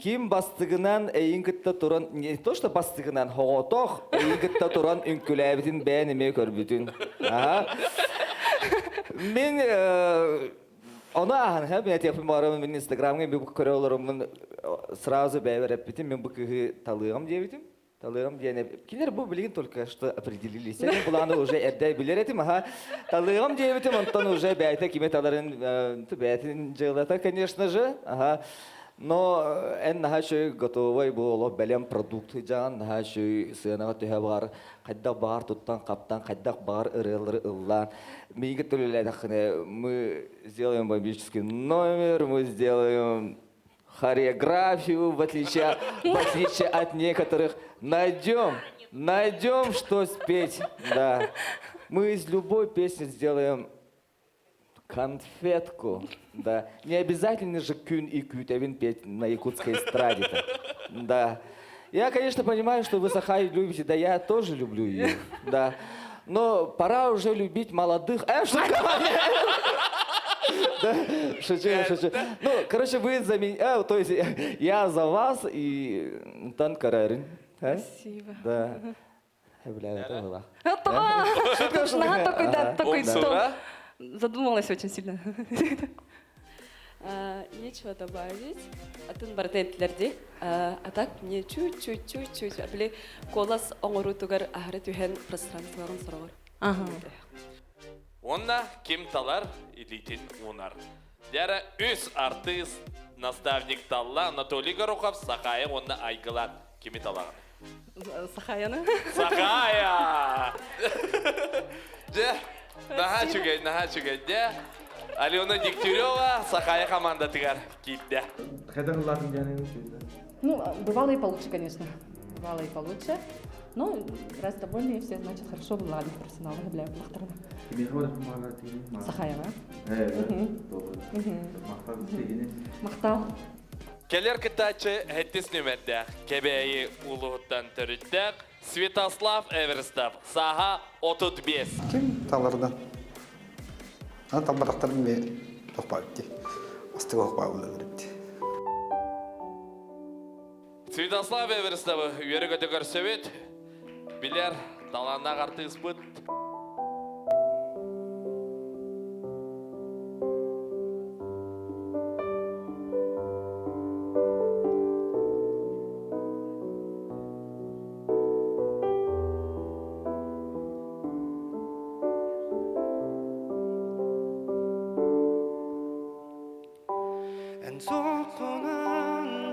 Speaker 10: Ким бастыгынан эйин кытта туран, не то что бастыгынан, хоҕотох эйин кытта туран үҥкүлээбитин бэйэн эмиэ көрбүтүн. Мин ону ааһан, мен этиэхпин баҕарабын, мин Инстаграмҥа бу көрө олороммун сразу бэйэбэр эппитим, мен бу кыһы талыаҕым диэбитим. Талыам диэн кинилэр бу билигин только что определились. Мен былааны уже эрдэ билэр этим, аха. Талыам диэбитим, онтон уже бэйэтэ кими таларын бэйэтин дьыалата, конечно же. Аха. Но эн наһаа үчүгэй готовый бу олох бэлэм продукт дьаан наһаа үчүгэй сыанаҕа түһэ баар хайдах баар туттан хаптан хайдах баар ырыалары ыллаан миигин төлөлөөтөххүнэ мы сделаем бомбический номер, мы сделаем хореографию, в отличие от некоторых, найдем, найдем, что спеть, да. Мы из любой песни сделаем конфетку, да. Не обязательно же күн и күүтэбин петь на якутской эстраде-то, да. Я, конечно, понимаю, что вы Сахаю любите, да я тоже люблю ее, да. Но пора уже любить молодых. Что да, шучу, шучу. Ну, короче, вы за меня, то есть я за вас и Тан Карарин.
Speaker 6: Спасибо.
Speaker 10: Да. Бля, это было.
Speaker 6: На, такой, да, такой стол. Задумалась очень сильно. Нечего добавить. Атын барыта эттилэр дии. А так мне чуть-чуть, чуть-чуть. Били куолас оҥоруутугар аһары түһэн пространстволарын сороҕор.
Speaker 17: Ага.
Speaker 1: Онна ким талар, илиитин уунар. Дьэ, үс артыыс наставник талла Анатолий Горохов, Сахая онна Айгылан. Кими талаҕын?
Speaker 6: Сахаяны.
Speaker 1: Сахая! Дьэ, наһаа үчүгэй, наһаа үчүгэй. Дьэ, Алена Дегтярева Сахая командатыгар киирдэ.
Speaker 17: Ну, бывало и получше, конечно. Бывало и получше. Ну, раз довольны все, значит, хорошо было, профессионалы, бля, Сахаева. Махтал.
Speaker 1: Кэлэр кыттааччы сэттис нүөмэрдээх, Кэбээйи улууһуттан төрүттээх Святослав Эверстов, сааһа 35.
Speaker 18: Ким талардан? Аны талбатахтарын ме тохпаабытти. Астыга хохпаабылар битти.
Speaker 1: Святослав Эверстовы үөрэ көтө көрсөбүт. Билэр талааннаах артыыспыт.
Speaker 16: Эн суоххунан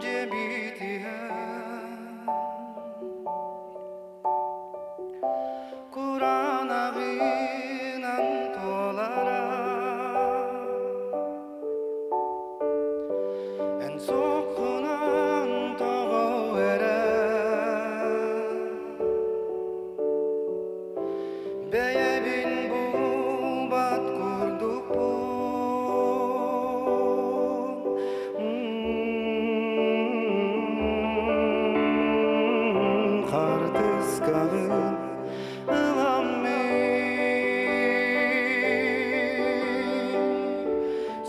Speaker 19: кыаҕын ыламмын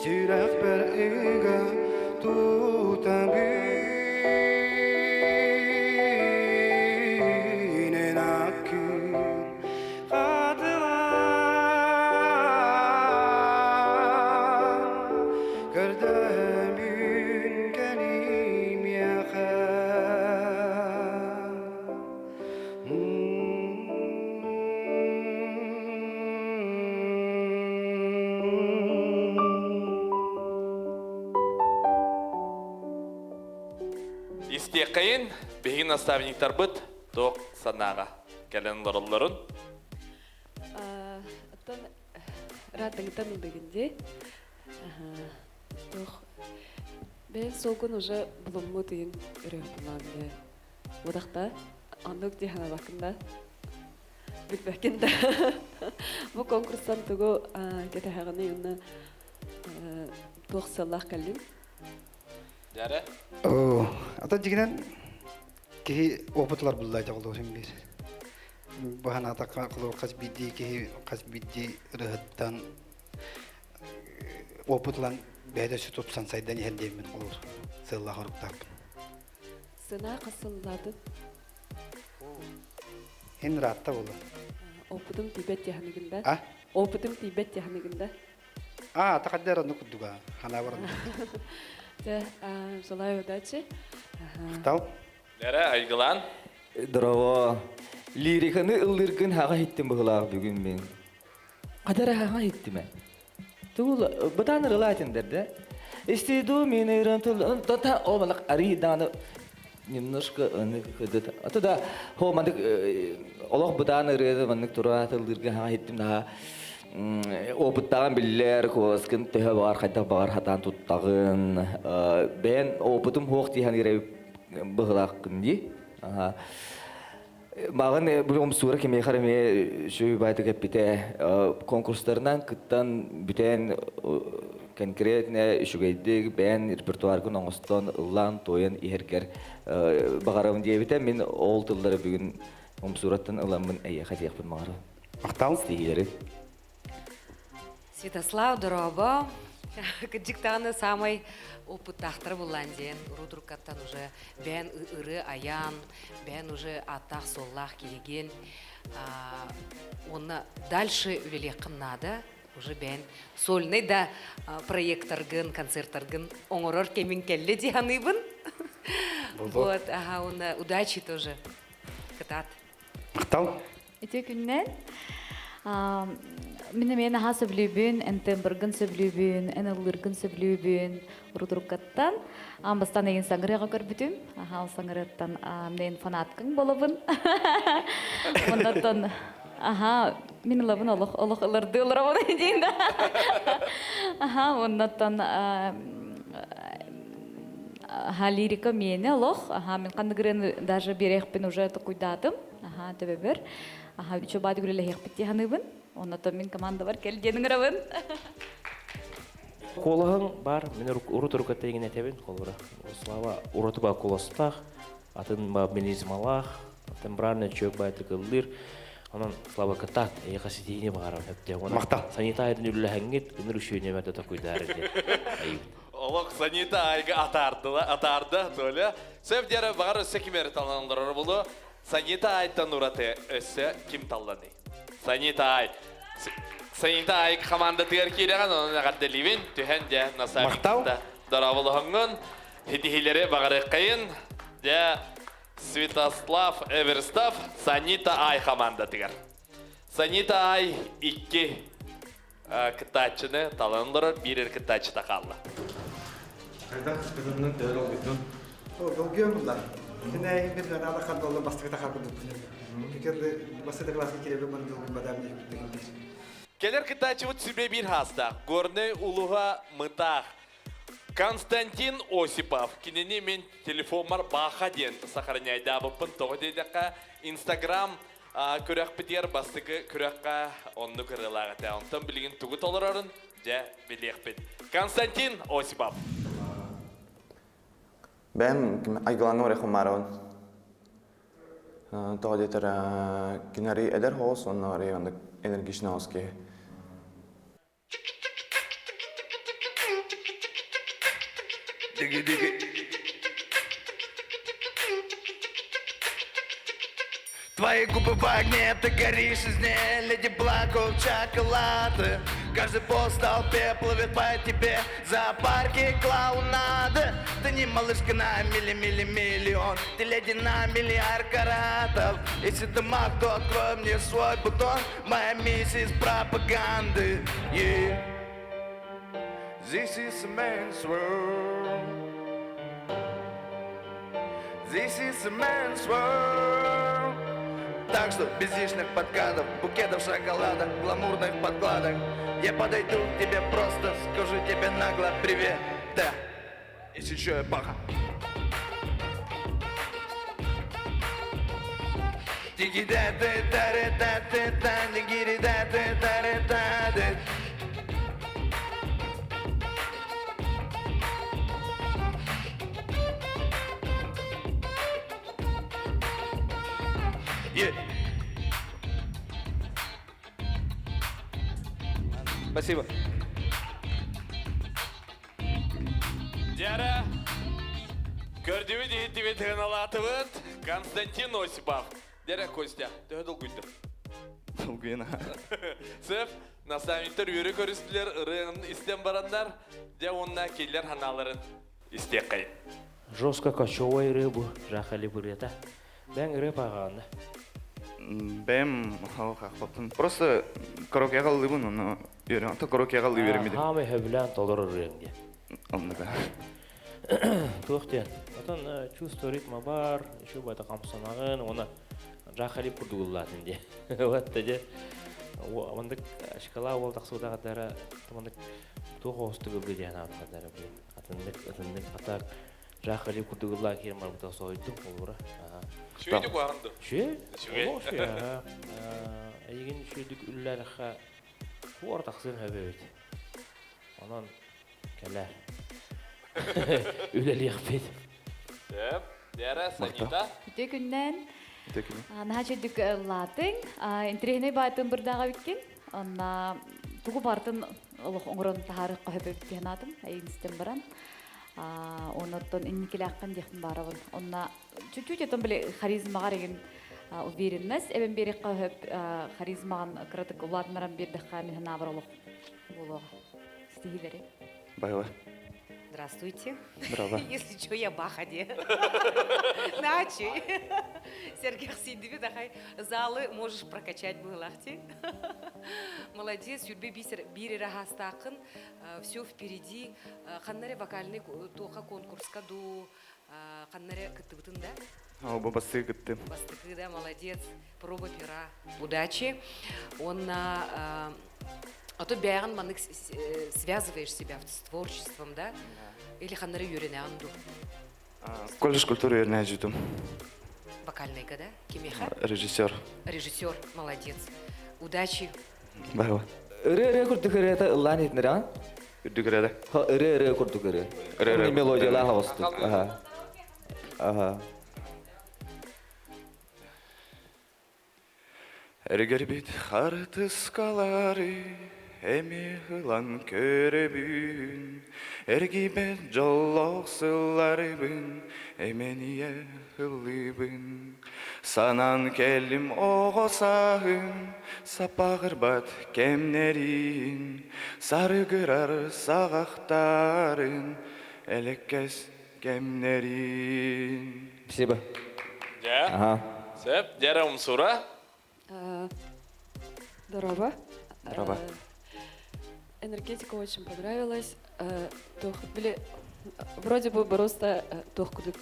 Speaker 19: сүрэхпэр ыга тутабын эн аккын хатылаан көрдөһөмүн кэлимиэхэ.
Speaker 1: Истиэххэйин, биһиги наставниктарбыт туох санааҕа кэлэн олороллорун.
Speaker 6: Оттон ыраатыҥтан ыллыгын дии. Туох бэйэн суолгун уже булуммут ыйын өрөһүн дии. Удахта оннук дии санаабаккын да билбэккин да. Бу конкурстан тугу кэтэһэҕиний уонна туох сыаллаах кэллиҥ?
Speaker 1: Дьэрэ?
Speaker 18: Ата дьигинэн киһи опытлар булла дьоҕолуосун биир. Баһан атакка хас биирдии киһи хас биирдии ырыһыттан опыт ылан бэйэтэ өссө тупсан сайдан иһэр диэммин олус сыаллаах оруктаахпын.
Speaker 6: Сына хасыллаатын?
Speaker 18: Ин ыраатта буолла.
Speaker 6: Опытым тиийбэт тиһаныгын да?
Speaker 18: А?
Speaker 6: Опытым тиийбэт тиһаныгын да?
Speaker 18: А, тахаддер онну курдуга. Хана бар
Speaker 6: Те, желаю удачи.
Speaker 18: Махтал.
Speaker 1: Дәрә, айгылан.
Speaker 10: Дорово. Лириканы ыллыргын хаға иттим быһылаах бүгүн мин. Кадара хаға иттиме. Тугул бытан ырылаатын дерде. Истиду мин ирен тул тата о малак ари даны немножко аны кыдыт. Ата да хо мандык олох бытан ырыды маннык тура тылдырга хаға иттим да опыттаган биллер куоскын төһө багар хайдах багар хатаан туттагын бэйэн опытым хуох тиһэн ире быһылааккын ди Маған бұл омсура кемехар эме шөй байтык эппите конкурстарынан кыттан бүтэн конкретно үчүгэйдик бэйэн репертуаргын оҥостон ыллаан тойон иһэргэр баҕарабын диэбитэ мин ол тыллары бүгүн умсураттан ыламмын эйиэхэ диэхпин баҕарабын.
Speaker 18: Махтал.
Speaker 10: Стихилери.
Speaker 5: Святослав дорообо. Кырдьык даҕаны саамай опыттаахтара буллаан диэн урут-уруккаттан уже бэйэн ырыа айан, бэйэн уже ааттаах-суоллаах киһигин. Уонна дальше үлэлиэххин наада. Уже бэйэн сольный да проекттаргын, концерттаргын оҥорор кэмиҥ кэллэ дии саныыбын. Вот, ага, уонна удачи тоже. Кытаат.
Speaker 18: Махтал.
Speaker 4: Ити күннэн мин эмиэ наһаа сөбүлүүбүн, эн тембргын сөбүлүүбүн, эн ыллыыргын сөбүлүүбүн урутуруккаттан. Аан бастаан эйин саҥырыаҕа көрбүтүм. Аха, ол саҥырыаттан мин фанаткаҥ болобун. Оннортон аха, мин ылабын олох олох ылырдыы олоробун диин да. Аха, оннортон аха лирика миэнэ олох. Аха, мин ханныгырын даже биэриэхпин уже токуйдаатым. Аха, төбөбөр. Аха, үчү баады үлэлэһиэхпит дии саныыбын. Оннотон мин командабар кэл диэн ыҥырабын.
Speaker 7: Куолаһыҥ бар, мин урут урукка тегин этэбин, холобура. Слава ураты ба куоластаах, атын ба мелизмалаах, тембральный чөк байтык ыллыыр. Онон Слава кытаат, эйиэхэ ситиһиини баҕарабын өптөөх.
Speaker 18: Махтал.
Speaker 7: Санита айдын үллэһэҥҥит, ыныр үшүөнүөмэ такуйдаары диэн. Айыбыт.
Speaker 1: Олох Санита айга атаардыла, атаарда, Толя. Сөп диэри баҕар өссө ким эрэ талан болу. Санита Айтан ураты өссө ким талланый? Санита Ай. Санита Ай командатыгар киирэҕин, онон эҕэрдэлиибин. Түһэн дьэ Насамикта дорооболоһоҥҥун. Хитиһилэри баҕарыаххайын. Дьэ Святослав Эверстов Санита Ай командатыгар. Санита Ай икки кыттааччыны талан олорор, биир эр кыттааччыта хаалла.
Speaker 18: Хайдах кытыннын төһө долгуйдун? Долгуйан булла. Кинэ бир наада хардолла бастыгы тахар курдук. Кикерде бастыгы класска кирэбе маны долгуй бадам диир.
Speaker 1: Кэлэр кыттааччыбыт сүбэ биир хаастаах. Горнай улуһа Мытаах. Константин Осипов. Кинини мен телефоммар Баха диэн сохраняйдаабыппын. Тоҕо диэтэххэ, Инстаграм күрэхпитигэр бастакы күрэххэ оннук ырыалаах этэ. Онтон билигин тугу толорорун дьэ билиэхпит. Константин Осипов.
Speaker 20: Бэм айгылаҥҥа барыахпын баарабын. Тоҕо диэтэр кини арый эдэр соҕус уонна арый оннук энергичный соҕус киһи.
Speaker 19: Твои губы в огне, ты горишь из ней, Леди Блаков, чоколады. Каждый пост в толпе плывет по тебе, зоопарки клоунады. Ты не малышка на мили-мили-миллион, ты леди на миллиард каратов. Если ты маг, то открой мне свой бутон, моя миссис пропаганды. Yeah. This is a man's world. This is a man's world. Так что без лишних подкатов, букетов шоколада, гламурных подкладок я подойду к тебе просто, скажу тебе нагло привет, да. Если еще я паха. Тики да ты та ре та ты та нигири да ты та ре та ты. Yeah.
Speaker 10: Спасибо.
Speaker 1: Дьэ, көрдүбүт иһиттибит сыаналаатыбыт Константин Осипов. Дьэ, Костя, төһө долгуйдуҥ?
Speaker 20: Долгуйан
Speaker 1: Сөп, наставниктар үөрэ көрүстүлэр, ырыаны истэн бараннар, дьэ уонна кинилэр санааларын истиэххэйин.
Speaker 7: Жестко кочевой рыбу жахали бурета. Бэйэҥ ырыа пааҕаҕын да?
Speaker 20: Бэйэм хахпаппын. Просто караокеҕа ыллыыбын, ону үөрэн, караокеҕа ыллыы үөрэммитим.
Speaker 7: Хаамай сөбүлээн толорор ырыаҥ диэн.
Speaker 20: Оннуга.
Speaker 7: Туох диэн? Отон чувство ритма бар, еще бата хамсанаҕын, уонна Жахали курдук ыллаатын диye. Вот дьэ мандык шкала уол тахсыбытаҕардара мандык туох оҕустук ыллыы диэн ааппатара блин атыннык атыннык атак Жахали курдук ыллаа киирэн барбыта соһуйдум холобура.
Speaker 1: Үчүгэйдик уһаҕын
Speaker 7: Үчүгэй? Үчүгэй. Эйигин үчүгэйдик үллээрэххэ куор тахсыан сөп эбит. Онон кэлээр. Үлэлиэхпит.
Speaker 1: Сөп. Дьэ, Санита.
Speaker 4: Үтүө күннэн.
Speaker 20: Үтүө күнү.
Speaker 4: Наһаа үчүгдүк ыллаатыҥ. Интэриэһинэй баайтын бырдааҕа эбиккин. Онна тугу бартын олох оҥорон таһаарыахха сөп эбит диэн аатым. Эйигин истэн баран. Оннуттан инникилээххин диэхпин баарабын. Онна чуть-чуть отон били харизмаҕар игин уверенность эбэн биэриэххэ сөп харизмаҕын кыратык улаатыннаран биэрдэххэ мин санаабар олох буолуоҕа. Ситиһиилэри.
Speaker 20: Байла.
Speaker 5: Здравствуйте.
Speaker 20: Здраво.
Speaker 5: Если что, я бахаде. Начи. Сэргэхсийдибит ахай залы можешь прокачать быһылахти. Молодец, Юрбе бисер биир эрэ хаастааххын. Все впереди. Ханна эрэ вокальный туоха конкурска дуу, ханна эрэ кыттыбытын да?
Speaker 20: Оба бастыы кыттым.
Speaker 5: Бастакы да, молодец. Проба пера. Удачи. Онна а то бэйэҕин маннык связываешь себя с творчеством, да? Или ханна эрэ үөрэнэҕин дуу?
Speaker 20: Колледж культуры үөрэнээччитим.
Speaker 5: Вокальныйга, да? Кимиэхэ?
Speaker 20: Режиссер.
Speaker 5: Режиссер, молодец. Удачи.
Speaker 20: Баһыба.
Speaker 10: Ырыа-ырыа курдук ырыата ыллаан иһитиннэрэҕин?
Speaker 20: Үрдүк ырыата.
Speaker 10: Ырыа-ырыа курдук ырыа.
Speaker 20: Ырыа-ырыа.
Speaker 10: Мелодиялаах оҕустук. Аха. Аха.
Speaker 20: Эргэрбит хартыскалары эми ылан көрөбүн, Эргийбэт дьоллоох сылларыбын эмэнийэ ыллыыбын. Санаан кэллим оҕо сааһым сапаҕырбат кэмнэрин, Сарыгырар саҕахтарын элэккэс кэмнэрин.
Speaker 10: Спасибо.
Speaker 1: Дьэ.
Speaker 10: Ага.
Speaker 1: Сөп. Дьэ, Умсура.
Speaker 6: Здорово.
Speaker 20: Здорово.
Speaker 6: Энергетика очень понравилась. Туох били вроде бы просто туох курдук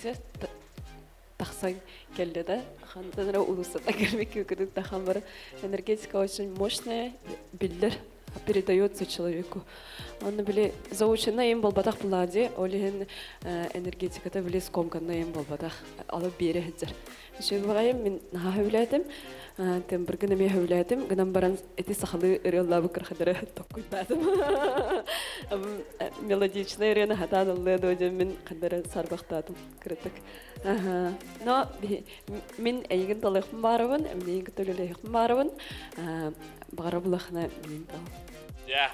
Speaker 6: тахсан кэллэ да хантан эрэ улуустата кэлбит курдук тахан бар. Энергетика очень мощная, биллэр. передается человеку. Онно били заученный им болбатах булади, ол иһин энергетиката били скомканна им болбатах алып биэре сылдьар. Үчүгэй баҕайым мин наһаа сөбүлээтим. Тембргын эмиэ сөбүлээтим. Гынан баран эти сахалыы ырыаллаабы кырахадары токкуйдаатым. Мелодичный ырыаны хатаан ыллыа дуо диэн мин хандары сарбахтаатым кырытык. Но мин эйигин талыахпын баарабын, мин эйигин кытта үлэлэһиэхпин баарабын. Баҕара булахына мин тал.
Speaker 1: Дьэ,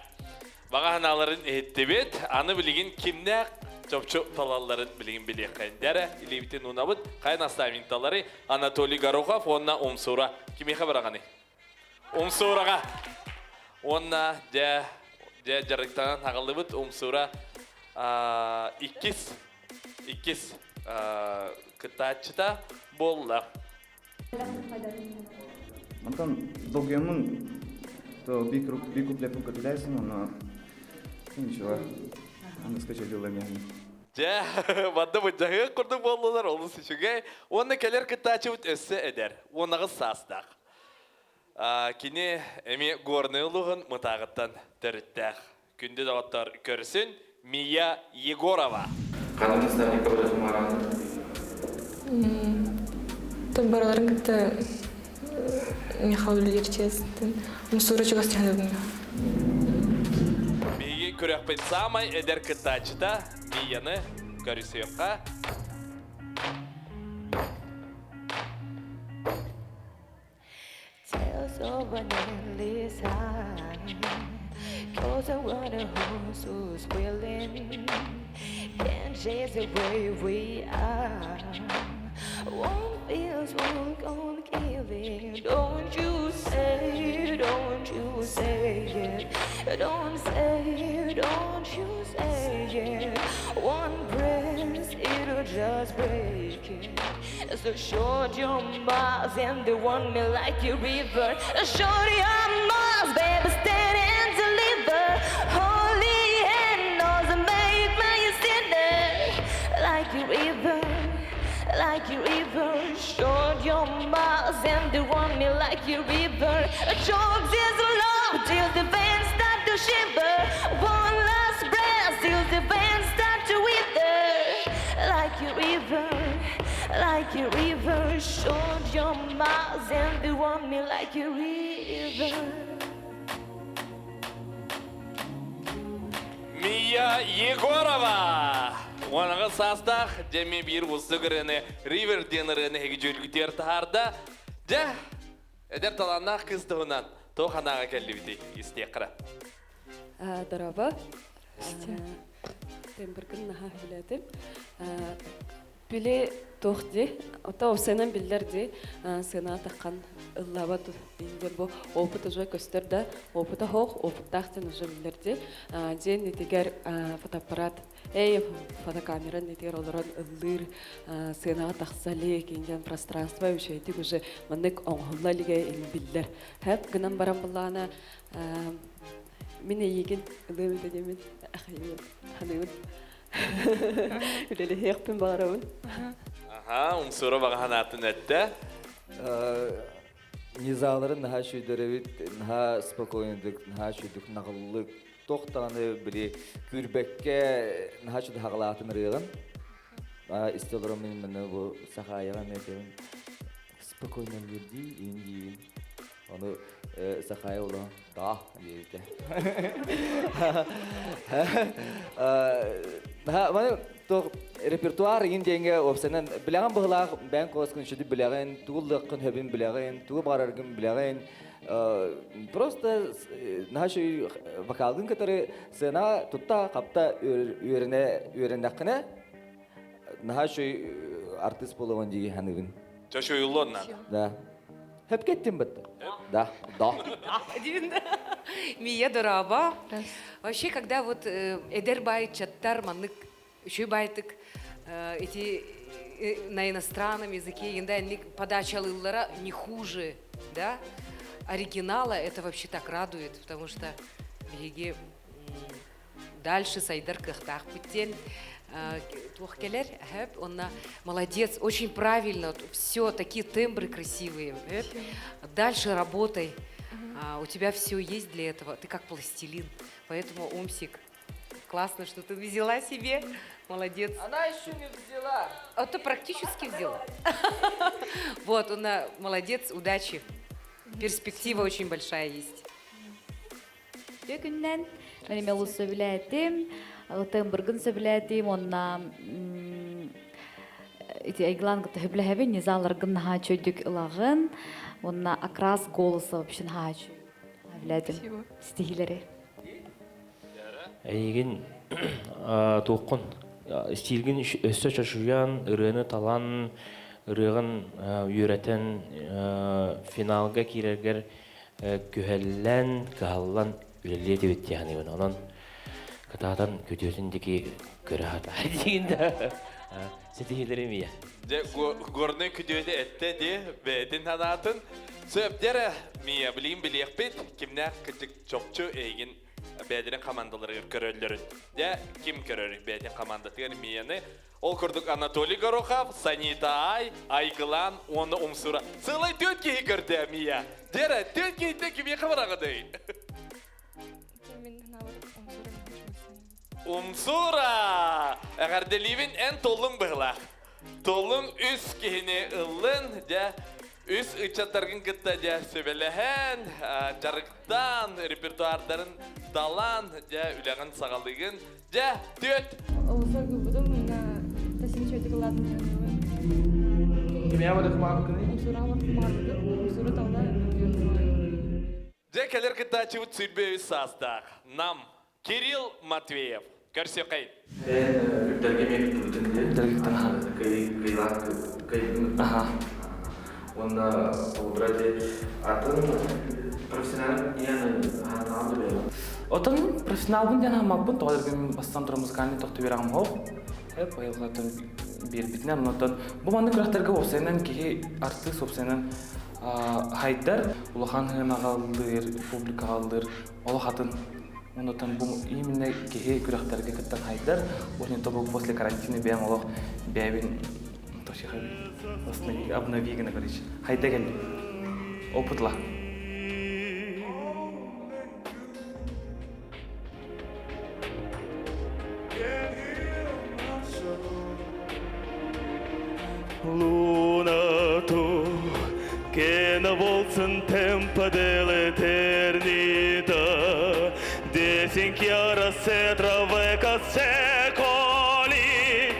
Speaker 1: баҕа санааларын иһиттибит. Аны билигин кимнээх чопчу талалларын билигин билиэххэ. Дэрэ, илиибитин уунабыт. Хайа наставникталары Анатолий Горохов уонна Умсура. Кимиэхэ бараҕаный? Умсураҕа. Уонна дьэ, дьэ дьарыктанан хаҕыллыбыт Умсура иккис иккис кыттааччыта буолла.
Speaker 20: Онтон долгуйаммын то бик куплеппин көтүлээсин онно ничего аныска чөдүллэн
Speaker 1: Дьэ, манна быдьаһыах курдук буоллулар, олус үчүгэй. Уонна кэлэр кыттааччыбыт өссө эдэр, уонаҕыс саастаах. Кини эмиэ Горнай улууһун Мытааҕыттан төрүттээх. Күндү доҕоттор, көрсүн Мия Егорова.
Speaker 20: Ханнык наставникка барыахым баҕараҕын?
Speaker 14: Барыларын кытта Михаил Лерчестен Мусура чугас түһэнэбин.
Speaker 1: Биһиги күрэхпит саамай эдэр кыттааччыта Мияны көрүсүөххэ.
Speaker 13: Tales of an endless high Cause I want a horse who's willing Can't chase away we are One feels one gonna kill it Don't you say, don't you say it Don't say, don't you say it One breath, it'll just break it So short your miles and they want me like a river Short your miles, baby, stand and deliver Holy hand knows I make my sinner Like a river, like a river Short your miles and they want me like a river Chalk is love till the veins start to shiver One last breath till the veins start to wither Like a river, like a river Short your miles and they want me like a river
Speaker 1: Мия Егорова! Уонаҕа саастаах дьэми биир уустук ырыаны Ривер диэн ырыаны эһиги дьүүлгүтүгэр таһаарда. Дьэ, эдэр талааннаах кыыс туһунан туох анаҕа кэллибитий истиэххэ.
Speaker 6: Дороба. Тембргын наһаа сөбүлээтим. Били туох ди, ото сыанан биллэр ди, сыанаҕа таххан ыллаабат инде бу опыт уже көстөр да, опыта хоох, опыттаах ден уже биллэр ди. Дьиэн итигэр фотоаппарат, эй фотокамера итигэр олорон ыллыыр сыанаҕа тахса илик, индиан пространство үчүгэйдик уже маннык оҥоһулла илигэ биллэр. Хэп гынан баран буллаана мин эйигин ылыам этэ диэмин ахайбын ханыыбын үлэлэһиэхпин баҕарабын.
Speaker 1: Аха, умсура баҕаһанаатын эттэ.
Speaker 10: Низаларын наһаа шүйдөрөбүт, наһаа спокойнудук, наһаа шүйдүк наҕыллык, тох даҕаны били күүрбэккэ наһаа шүд хаҕалаатын ырыаҕын. Истэ олорон мин маны бу Сахаяҕа эмиэ спокойно диир иин диибин. Ону Сахая улахан да диэбитэ. Маны туох репертуар иин диэҥҥэ уопсайынан билэҕин быһылаах бэйэҥ куоласкын үчүгэй билэҕин, тугу ыллыаххын сөбүн билэҕин, тугу баҕараргын билэҕин. Просто наһаа үчүгэй вокалгын кытары сцена тутта хапта үөрэнэ үөрэннэххинэ наһаа үчүгэй артыыс буолуоҕун дии саныыбын.
Speaker 1: Чочуйуллуон надо.
Speaker 10: Да. Хөпкө эттим бытта. Да, да.
Speaker 5: Мия дорообо. Вообще, когда вот эдэр бай чаттар маннык үчүй байтык эти на иностранном языке инда подача алыллара не хуже, да? Оригинала это вообще так радует, потому что биһиги дальше сайдар кыахтаахпыт диэн туох кэлэр хэп онна молодец очень правильно все такие тембры красивые дальше работай. У тебя все есть для этого, ты как пластилин. Поэтому, Умсик, классно, что ты взяла себе. Молодец.
Speaker 10: Она еще не взяла.
Speaker 5: А ты практически взяла. Вот, она молодец, удачи. Перспектива очень большая есть.
Speaker 4: Үтүө күннэн мен эмиэ олус сөбүлээтим, тембргын сөбүлээтим, уонна ити Айгылаан кытта сөбүлэһэбин, низаларгын наһаа үчүгэйдик ылаҕын, уонна окрас голоса вообще наһаа үчүгэй. Сөбүлээтим. Ситиһиилэри.
Speaker 7: Эйигин туоххун стилгин өссө чочуйан, ырыаны талан, ырыаҕын үөрэтэн финалга киирэргэр күһэллэн, кыһаллан үлэлиэ этибит дии саныыбын. Онон кытаатан күтүөтүн диэки көрө сатаа диигин да ситиһиилэрим ийэ.
Speaker 1: Дьэ, горнай күтүөтэ эттэ дии бэйэтин санаатын. Сөп дьэрэ, Мия, билигин билиэхпит, кимнээх кырдьык чопчу эйигин бэйэлэрин хамаандаларыгар көрөллөрүн. Дьэ, ким көрөр бэйэтин хамаандатыгар Мияны? Ол курдук Анатолий Горохов, Санита Ай, Айгылан уонна Умсура. Сыалай түөрт киһи көрдө Мия. Дьэрэ, түөрт киһиттэн кимиэхэ бараҕыный? Умсура! Эҕэрдэлиибин эн толлуҥ быһылаах. Толлуҥ үс киһини ыллын, дьэ, үс ыччаттаргын кытта дьэ сүбэлэһэн, дьарыктаан, репертуардарын талан, дьэ, үлэҕин саҕалыыгын. Дьэ, түөрт!
Speaker 2: Олусаргыбытым мына тасин чөтик ылаатын дьаныыбын.
Speaker 21: Кимиэхэ барыахмаабыккыный?
Speaker 2: Умсура барыахмаабытым. Умсура талла
Speaker 1: Дьэ, кэлэр кыттааччыбыт сүүрбэ үс саастаах. Нам Кирилл Матвеев. Көрсүөххэйин.
Speaker 21: Эн үрдэргэ эмиэ кыттыбытын дии.
Speaker 22: Үрдэргэ кыттан
Speaker 21: Кыйылаах кыйдын.
Speaker 22: Аха.
Speaker 21: Уонна холобура ди атын профессионал диэн ханаан да бэйэм.
Speaker 22: Отон профессионалбын диэн аһаммаппын, тоҕо дэргин бастан туран музыкальный тохту үөрэҕим хоох. Эп айылҕаттан биэрбитинэн, онтон бу маннык күрэхтэргэ уопсайынан киһи артыыс уопсайынан хайдар, улахан сыанаҕа ыллыыр, публикаҕа ыллыыр олох атын. Онтон бу именно киһи күрэхтэргэ кыттан хайдар, уонна то после карантина бэйэм олох бэйэбин обнови гына короче. Хайда кэллим. Опытла.
Speaker 23: Luna tu che na volsen tempo dell'eternità Desinchiara se traveca secoli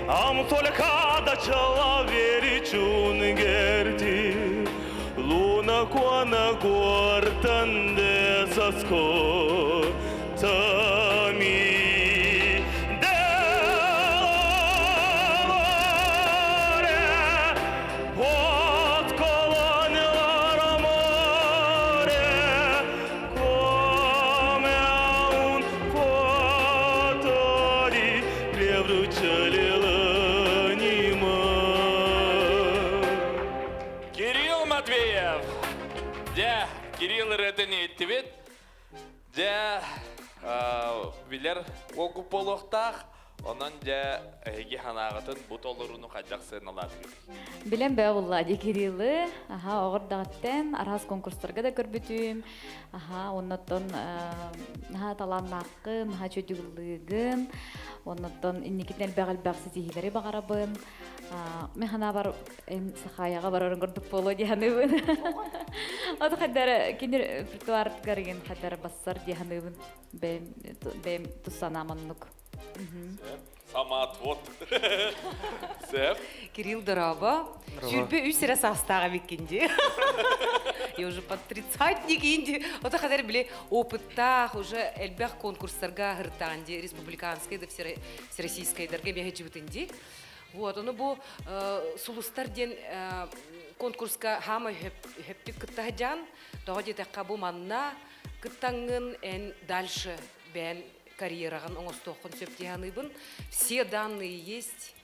Speaker 23: Am только da человечун Луна куана гортан де саско Тами
Speaker 1: Кирилл Матвеев. Дьэ, Кирилл ырыатын иһиттибит. Дьэ, билэр уолгуп буолуохтаах. Онон дьэ, эһиги санааҕытын бу толорууну хайдах сыаналаатыгыт?
Speaker 4: Билэн бөҕө булла дии Кириллы. Аха, оҕор даҕаттан араас конкурстарга да көрбүтүм. Аха, онноттон наһаа талааннааххын, наһаа чөдүгүллыгын. Онноттон инникитин элбэх элбэх ситиһиилэри баҕарабын. Мен ханаабар эн Сахаяҕа барарын курдук буолуо дии саныыбын. Ото хайдара кини репертуаргар игин хайдара бассар дии саныыбын. Бэйэм бэйэм тус санаам оннук.
Speaker 1: Самоотвод. Сөп.
Speaker 5: Кирилл дорообо. Сүүрбэ үс эрэ саастаах эбиккин дии. Я уже под тридцатник инди. Ото хадер били опыттаах уже элбэх конкурстарга хыртаан ди республиканскай да всероссийскайдарга бэһэдьибитин ди. Вот, ону бу сулустар диэн конкурска хаама хөптүк кыттаһыдьаан, тоҕо диэтэххэ бу манна кыттаҥҥын эн дальше бэйэн карьераҕын оҥостуоххун сөп дии саныыбын. Все данные есть,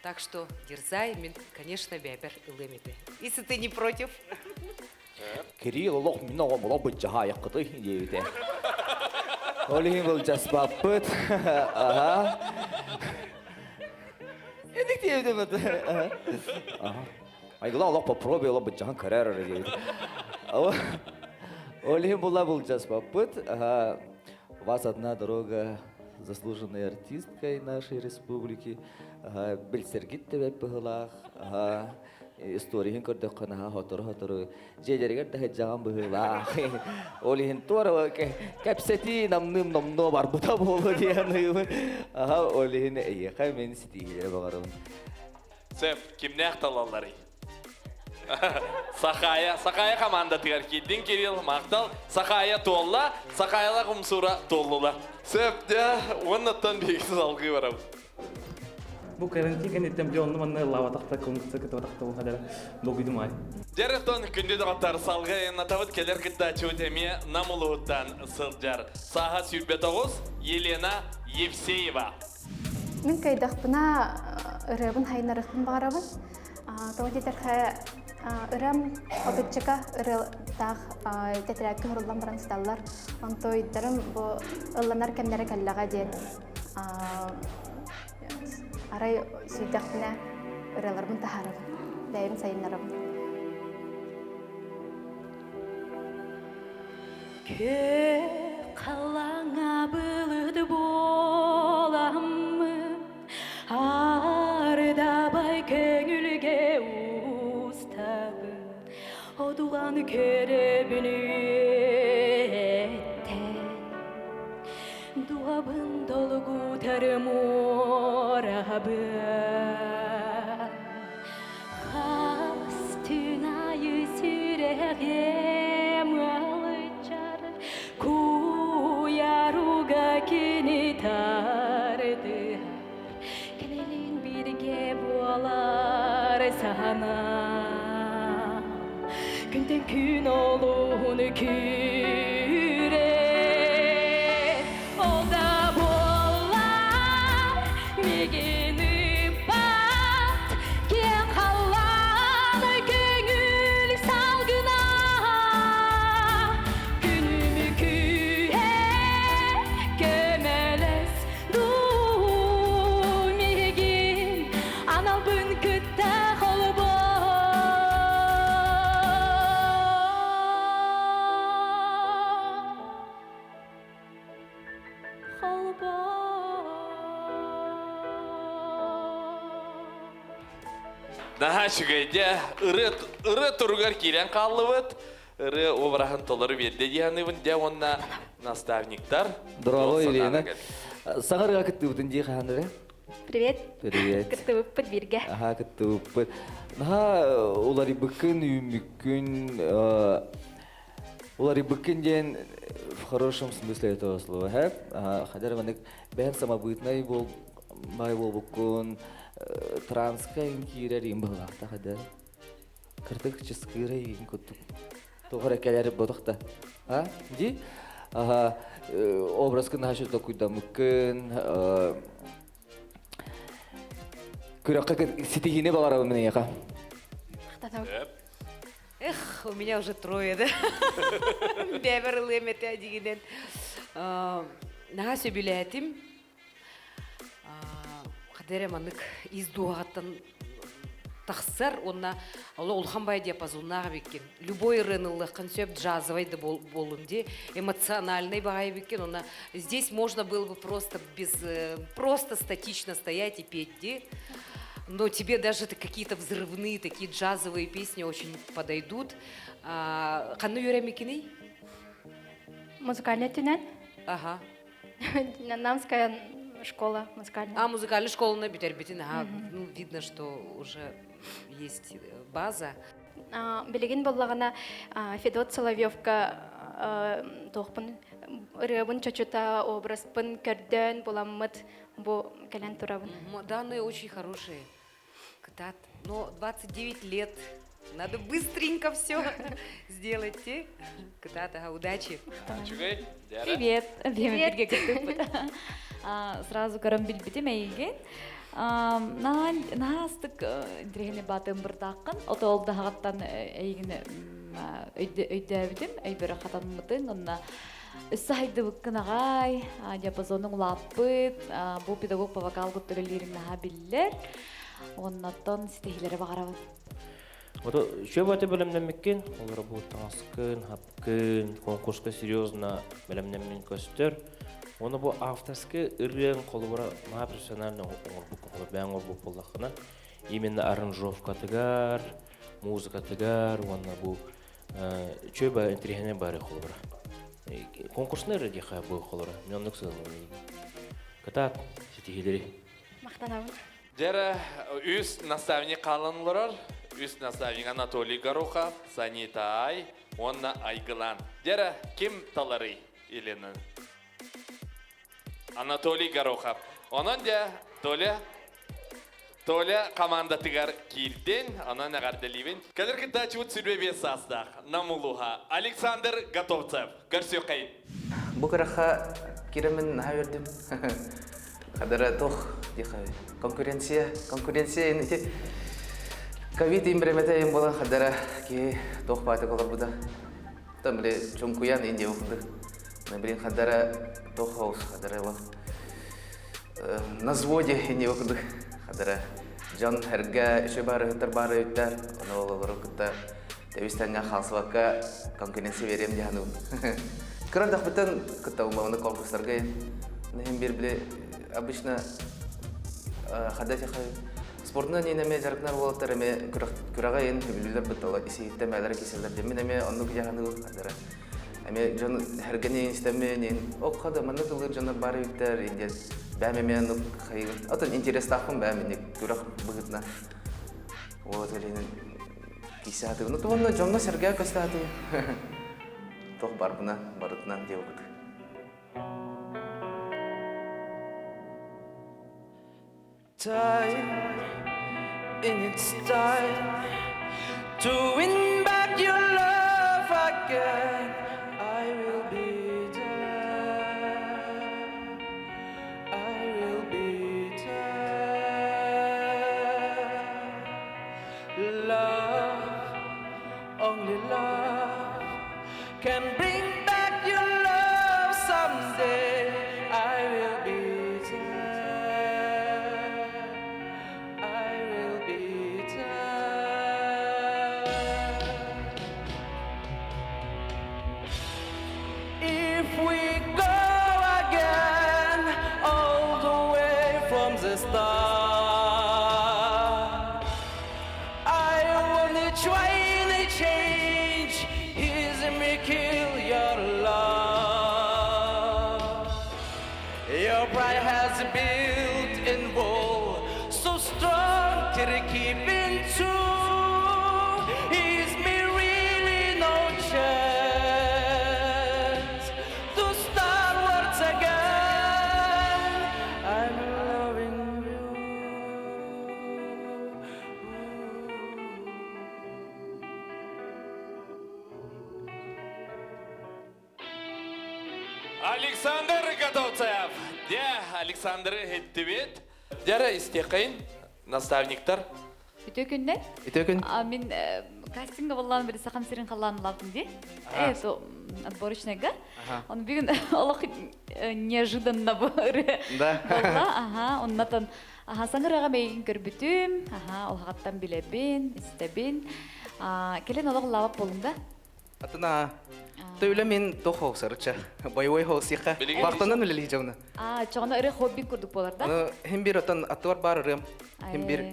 Speaker 5: так что дерзай, мен, конечно, бэйэбэр ылыам этэ. Если ты не против.
Speaker 10: Кирилл олох мин оҕом олох быдьаһаайаххытый диэбитэ. Ол иһин былдьаспаппыт. Аха. Эдик диэбитэ бат. Аха. Айгыла олох попробуй олох быдьаһан көрөр эрэ диэбитэ. Ол иһин була былдьаспаппыт. У вас одна дорога заслуженной артисткой нашей республики. Билсэргит тэбэт быһылаах. Историһын көрдөххө наһаа хотору-хотору дьиэлэригэр да сылдьаҕын быһыылаах. Ол иһин туора кэпсэтии намныым номнуо барбыта буолуо диэн ыйыбын. Аха, ол иһин эйиэхэ мин ситиһиилэри баҕарабын.
Speaker 1: Сөп, кимнээх талалларый? Сахая, Сахая командатыгар киирдин Кирилл, махтал. Сахая туолла, Сахаялах умсура туоллулар. Сөп, дьэ, уоннаттан биһиги салгыы барабыт.
Speaker 22: Бу карантин кэнниттэн били онну манна ыллаабатахта, конкурса кытыбатахта бу хадара долгуйдум ай.
Speaker 1: Дьэрэтон күндү доҕоттор салгыы айаннатабыт кэлэр кыттааччыбыт эмиэ Нам улууһуттан сылдьар. Сааһа 29, Елена Евсеева.
Speaker 2: Мин кыайдахпына ырыабын хайынарыахпын баҕарабын. Тоҕо диэтэххэ ырыам отуччака ырыалаах тэтэрээккэ уһуруллан баран сыталлар. Онтуйдарым бу ылланар кэмнэрэ кэллэҕэ диэн арай сүүйдэхпинэ ырыаларбын таһаарабын, бэйэбин сайыннарабын.
Speaker 13: Күөх халлааҥҥа былыт буоламмын, Ардабай көҥүлгэ устабын, Одулан көрөбүн үөттэн. Дуһабын долгутар муорабын, Хас түн айы сүрэҕим ыалдьар, Куйаруга кини тардыһар, Кинилин бииргэ буолар санаа. Күнтэн күн олуһун күүрэр, Ол да буоллар миигин ыппат, Киэҥ халлаан көҥүл салгына. Күнүм күүһэ көмөлөс дуу миигин аналбын кытта холбоо.
Speaker 1: Наһаа үчүгэй дьэ ырыа ырыа туругар киирэн хааллыбыт. Ырыа обраһын толору биэрдэ дии саныыбын дьэ уонна наставниктар.
Speaker 10: Здорово, Елена. Саҥа ырыа кыттыбытын дии хаһан эрэ?
Speaker 2: Привет.
Speaker 10: Привет.
Speaker 2: Кыттыбыппыт бииргэ.
Speaker 10: Аха, кыттыбыппыт. Наһаа уларыйбыккын, үүммүккүн, Уларыйбыккын диэн в хорошем смысле этого слова, һэ? Хадэр маннык бэйэм самобытнай буол бай буолбуккун, транска иҥ киирэр иҥ быһылаахта хадэр. Кырдык чыскыыра иҥ курдук. Тоҕо эрэ кэлэр ботох да. А? Ди? Аха, образкын наһаа толкуйдаммыккын, күрэххэ ситиһиини баҕарабын мин эйиэхэ.
Speaker 5: Эх, у меня уже трое, да? Бэбэр ылыам этэ дигинен. Наһаа сөбүлээтим. Хадere маннык из дуһаҕаттан тахсар уонна ол улахан бай диапазоннаах эбиккин. Любой ырыаныллыаххын сөп джазовый да болун ди, эмоциональный баҕай эбиккин. Онна здесь можно было бы просто без просто статично стоять и петь ди. Но тебе даже какие-то взрывные такие джазовые песни очень подойдут. Ханна үөрэммикиний?
Speaker 2: Музыкальный түнэн.
Speaker 5: Ага.
Speaker 2: Намская школа музыкальная.
Speaker 5: А, музыкальную школу на бүтэрбитин, ага. Ну, видно, что уже есть база.
Speaker 2: Билигин боллаҕына Федот Соловьевка туохпун ырыабын чочута образпын көрдөөн буламмыт бу кэлэн турабын.
Speaker 5: Данные очень хорошие. Кытат. Но 29 лет. Надо быстренько все сделать. Кытат, ага, удачи.
Speaker 4: Привет. Привет. Сразу көрөн билбитим эйигин. Наастык интириэһини баатын бырдааккын. Ото ол даһаҕаттан эйигин өйдөөбүтүм, өйбөрө хатаммытын, онна Өссө хайдыбыккын аҕай, диапазонуҥ улааппыт, бу педагог по вокалга төлөлүүрүҥ наһаа биллэр. Оннотон ситиһиилэри баҕарабын.
Speaker 7: Ото үчүгэй баты бэлэмнэммиккин, олоро бу таҥаскын, хапкын, конкурска серьезно бэлэмнэммин көстөр. Оны бу авторский ырыаң холобура наһаа профессионально оҥорбуккун, холобур бэйэҥ оҥорбут буоллаххына, именно аранжировкатыгар, музыкатыгар уонна бу үчүгэй ба интэриэһинэй бары холобура. Конкурснай ырыа диэхэ бу холобура. Мен оннук сыаналыыбын. Кытаат, ситиһиилэри.
Speaker 2: Махтанабын.
Speaker 1: Дьэрэ, үс наставник хаалан олорор. Үс наставник Анатолий Горохов, Санита Ай уонна Айгылан. Дьэрэ, ким таларый Еленаны? Анатолий Горохов. Онон дьэ, Толя Толя командатыгар киирдин, онон эҕэрдэлиибин. Кэлэр кыттааччыбыт 25 саастаах Намулуха Александр Готовцев. Көрсүөххэйин.
Speaker 8: Бу кыраха киирэмин наһаа үөрдүм. Хадара туох диэхэ конкуренция, конкуренция ити ковид имбремете им буолан хадара киһи туох баатык олорбута. Там били чуҥкуйан Индия курдук. Блин хадара туох хаус хадара ылах на взводе Индия курдук хадара дьон эргэ үчү баарыһыттар баары үттэр ону олору кытта тэбис-тэҥҥэ хаалсыбакка конкуренция биэриэм дии саныыбын. Кыра эрдэхпиттэн кытта умабыны конкурстарга иһин биир били обычно хада спортунан иин эмиэ дьарыктанар уолаттар эмиэ күрэҕэ иин сөбүлүүллэр быттала исиһиттэн бээлэрэ киселлэр диэн эмиэ оннук дьаһаныыбын хадара эмиэ дьон хэргэни истэммин иин ок хада маннык ылыыр дьоннор баар эбиттэр иин диэн бэйэм эмиэ оннук хайыгын отон интерестаахпын бэйэм инник күрэх быһыытынан вот илинин кисе сатыыбын ну уонна дьоҥҥо сэргээ көстө сатыыбын туох барбына барытынан диэбит
Speaker 9: Time in its time to win back your love again. I will be there. I will be there. Love, only love can bring back your love someday. I will be there. I will be there. If we go again all the way from the start, I wanna try to change his me kill your love. Your pride has built in wall so strong to keep in true. Is me really no chance to start once again? I'm loving you.
Speaker 1: Александр Готовцев. Дьэ, Александры иһиттибит. Дьэрэ истиэххэйин, наставниктар.
Speaker 4: Үтүө күннэр.
Speaker 8: Үтүө күн.
Speaker 4: А, мин кастингга боллаан били сахам сирин халлаан лаптым ди. Это отборочныйга. Он бүгүн олох неожиданно бу
Speaker 8: Да.
Speaker 4: болла. Ага, оннатан аха саңырага мейин көрбүтүм. Аха, олхагаттан билебин, истебин. А, келен олох лабап болунда.
Speaker 8: Атына Төйлө мен тох хоусарыча. Боевой хоусиха. Бактанан үлели жауна.
Speaker 4: А, чоғына ыры хобби курдук болар да?
Speaker 8: Ну, хим бир отан аттуар бар ырым. Хим бир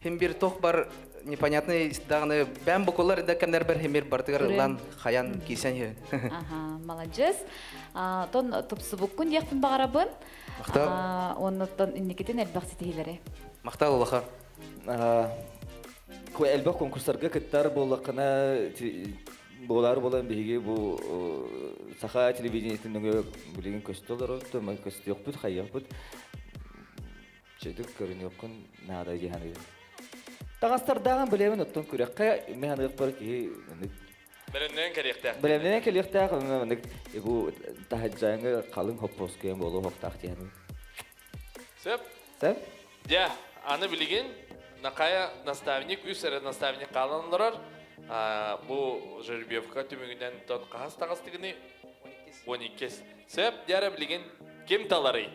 Speaker 8: хим бир тох бар непонятный дагны бәм букулар да кемнер бер хим бир бартыгар ылан хаян кисен.
Speaker 4: Ага, молодец. А, тон тупсубуккун диэхпин баҕарабын.
Speaker 8: Махтал.
Speaker 4: Оннуттан инникитин элбэх ситиһиилэри.
Speaker 8: Махтал улаха.
Speaker 10: Элбэх конкурстарга кыттар буоллаххына буолар буолан биһиги бу саха телевидениетин нөҥүө билигин көстө олоробут, көстүөхпүт, хайыахпыт чөтүк көрүнүөххүн наада дии саныыбын. Таҥастардааҕын билэбин оттон күрэххэ мин саныахпар киһи
Speaker 1: Бэлэмнэнэн кэлиэхтээх.
Speaker 10: Бэлэмнэнэн кэлиэхтээх, маннык бу таһырдьааҥы халыҥ хоппуоскуйан буолуо суохтаах дии саныыбын.
Speaker 1: Сөп.
Speaker 10: Сөп.
Speaker 1: Дьэ, аны билигин Накая наставник, үс эрэ наставник хаалан олорор. Бу жеребьевка түмүгүнэн тон хаһыс таҕыстыгыный? 12. Сөп, дьэ эрэ билигин ким таларый?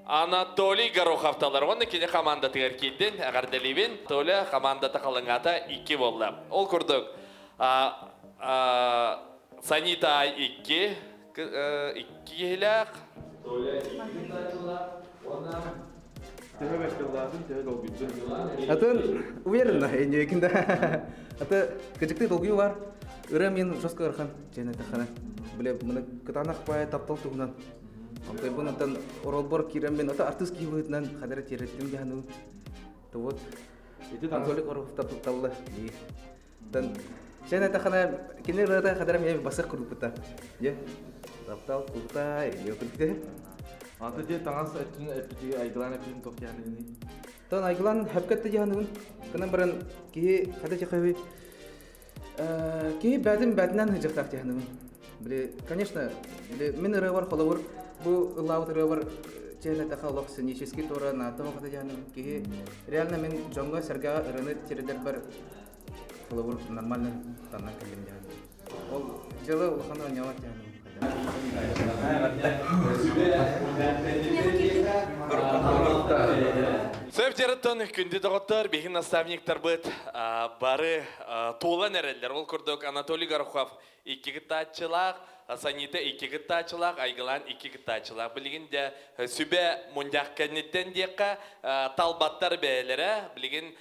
Speaker 1: Анатолий Горохов талар. Уонна кини командатыгар киирдин, эҕэрдэлиибин. Толя командата халыҥаата икки буолла. Ол курдук, Санита икки, икки киһилээх. Толя икки тачылаах. Уонна
Speaker 20: Төһө бэккэллаатын, төһө долгуйдун? Атын уверенно, эньекин да. Аты кыжыкты долгуйу бар. Ырыа мен жестко ырхан, жена тахана. Биле, мына кытаанах бай таптал туһунан. Онтойбун онтон оролбор киирэн мен ата артыыс киһи быһыытынан хадара тиэреттим дьаһаным. То вот Анатолий Горохов тапталла. Тан сен этахана кини ырыата хадара мен басых курдукпута. Же таптал курта или
Speaker 22: Аты де таңас өттүн эппити айгылан эппитин тох яханы.
Speaker 8: Тон айгылан хөпкөттө жаһаныбын. Кынан баран киһи хада чахаби киһи бәтин бәтинен хыжыктаах жаһаныбын. Биле, конечно, биле мин ырыабар холобур бу ыллаабыт ырыабар чээнэ таха олох сценический туора наата хата жаһаныбын. Киһи реально мин дьоҥҥо сэргэҕэ ырыаны тирдэрбэр холобур нормально таннан кэллим жаһаныбын. Ол дьыла улахан оонньообот жаһаныбын.
Speaker 1: Сөп жарыттан күндү доҕоттор, биһиги наставниктарбыт бары туолан эрэллэр. Ол курдук Анатолий Горохов икки кыттааччылаах, Санита икки кыттааччылаах, Айгылаан икки кыттааччылаах. Билигин де сүбэ мунньах кэнниттэн диэххэ талбаттар бэйэлэрэ билигин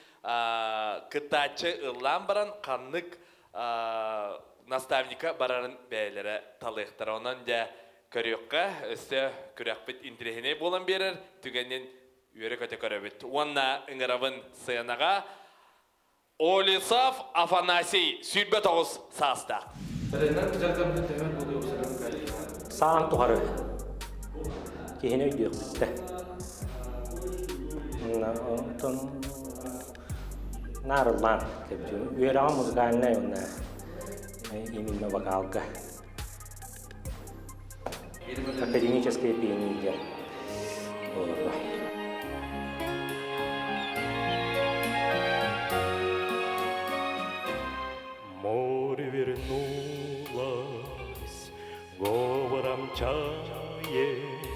Speaker 1: кыттааччы ыллаан баран ханнык наставника барарын бэйэлэрэ талыахтара. Онон дьэ көрүөххэ, өссө күрэхпит интэриэһинэй буолан биэрэр түгэнин үөрэ-көтө көрөбүт. Уонна ыҥырабын сценаҕа Олесов Афанасий 29 саастаах.
Speaker 7: Саан тухары киһини өйдүөхпүттэ. Онтон Наарыллаан үөрэҕэ музыкальнай уонна именно вокалга. Академическое пение диэн буоларга.
Speaker 23: Море вернулось, говором чает,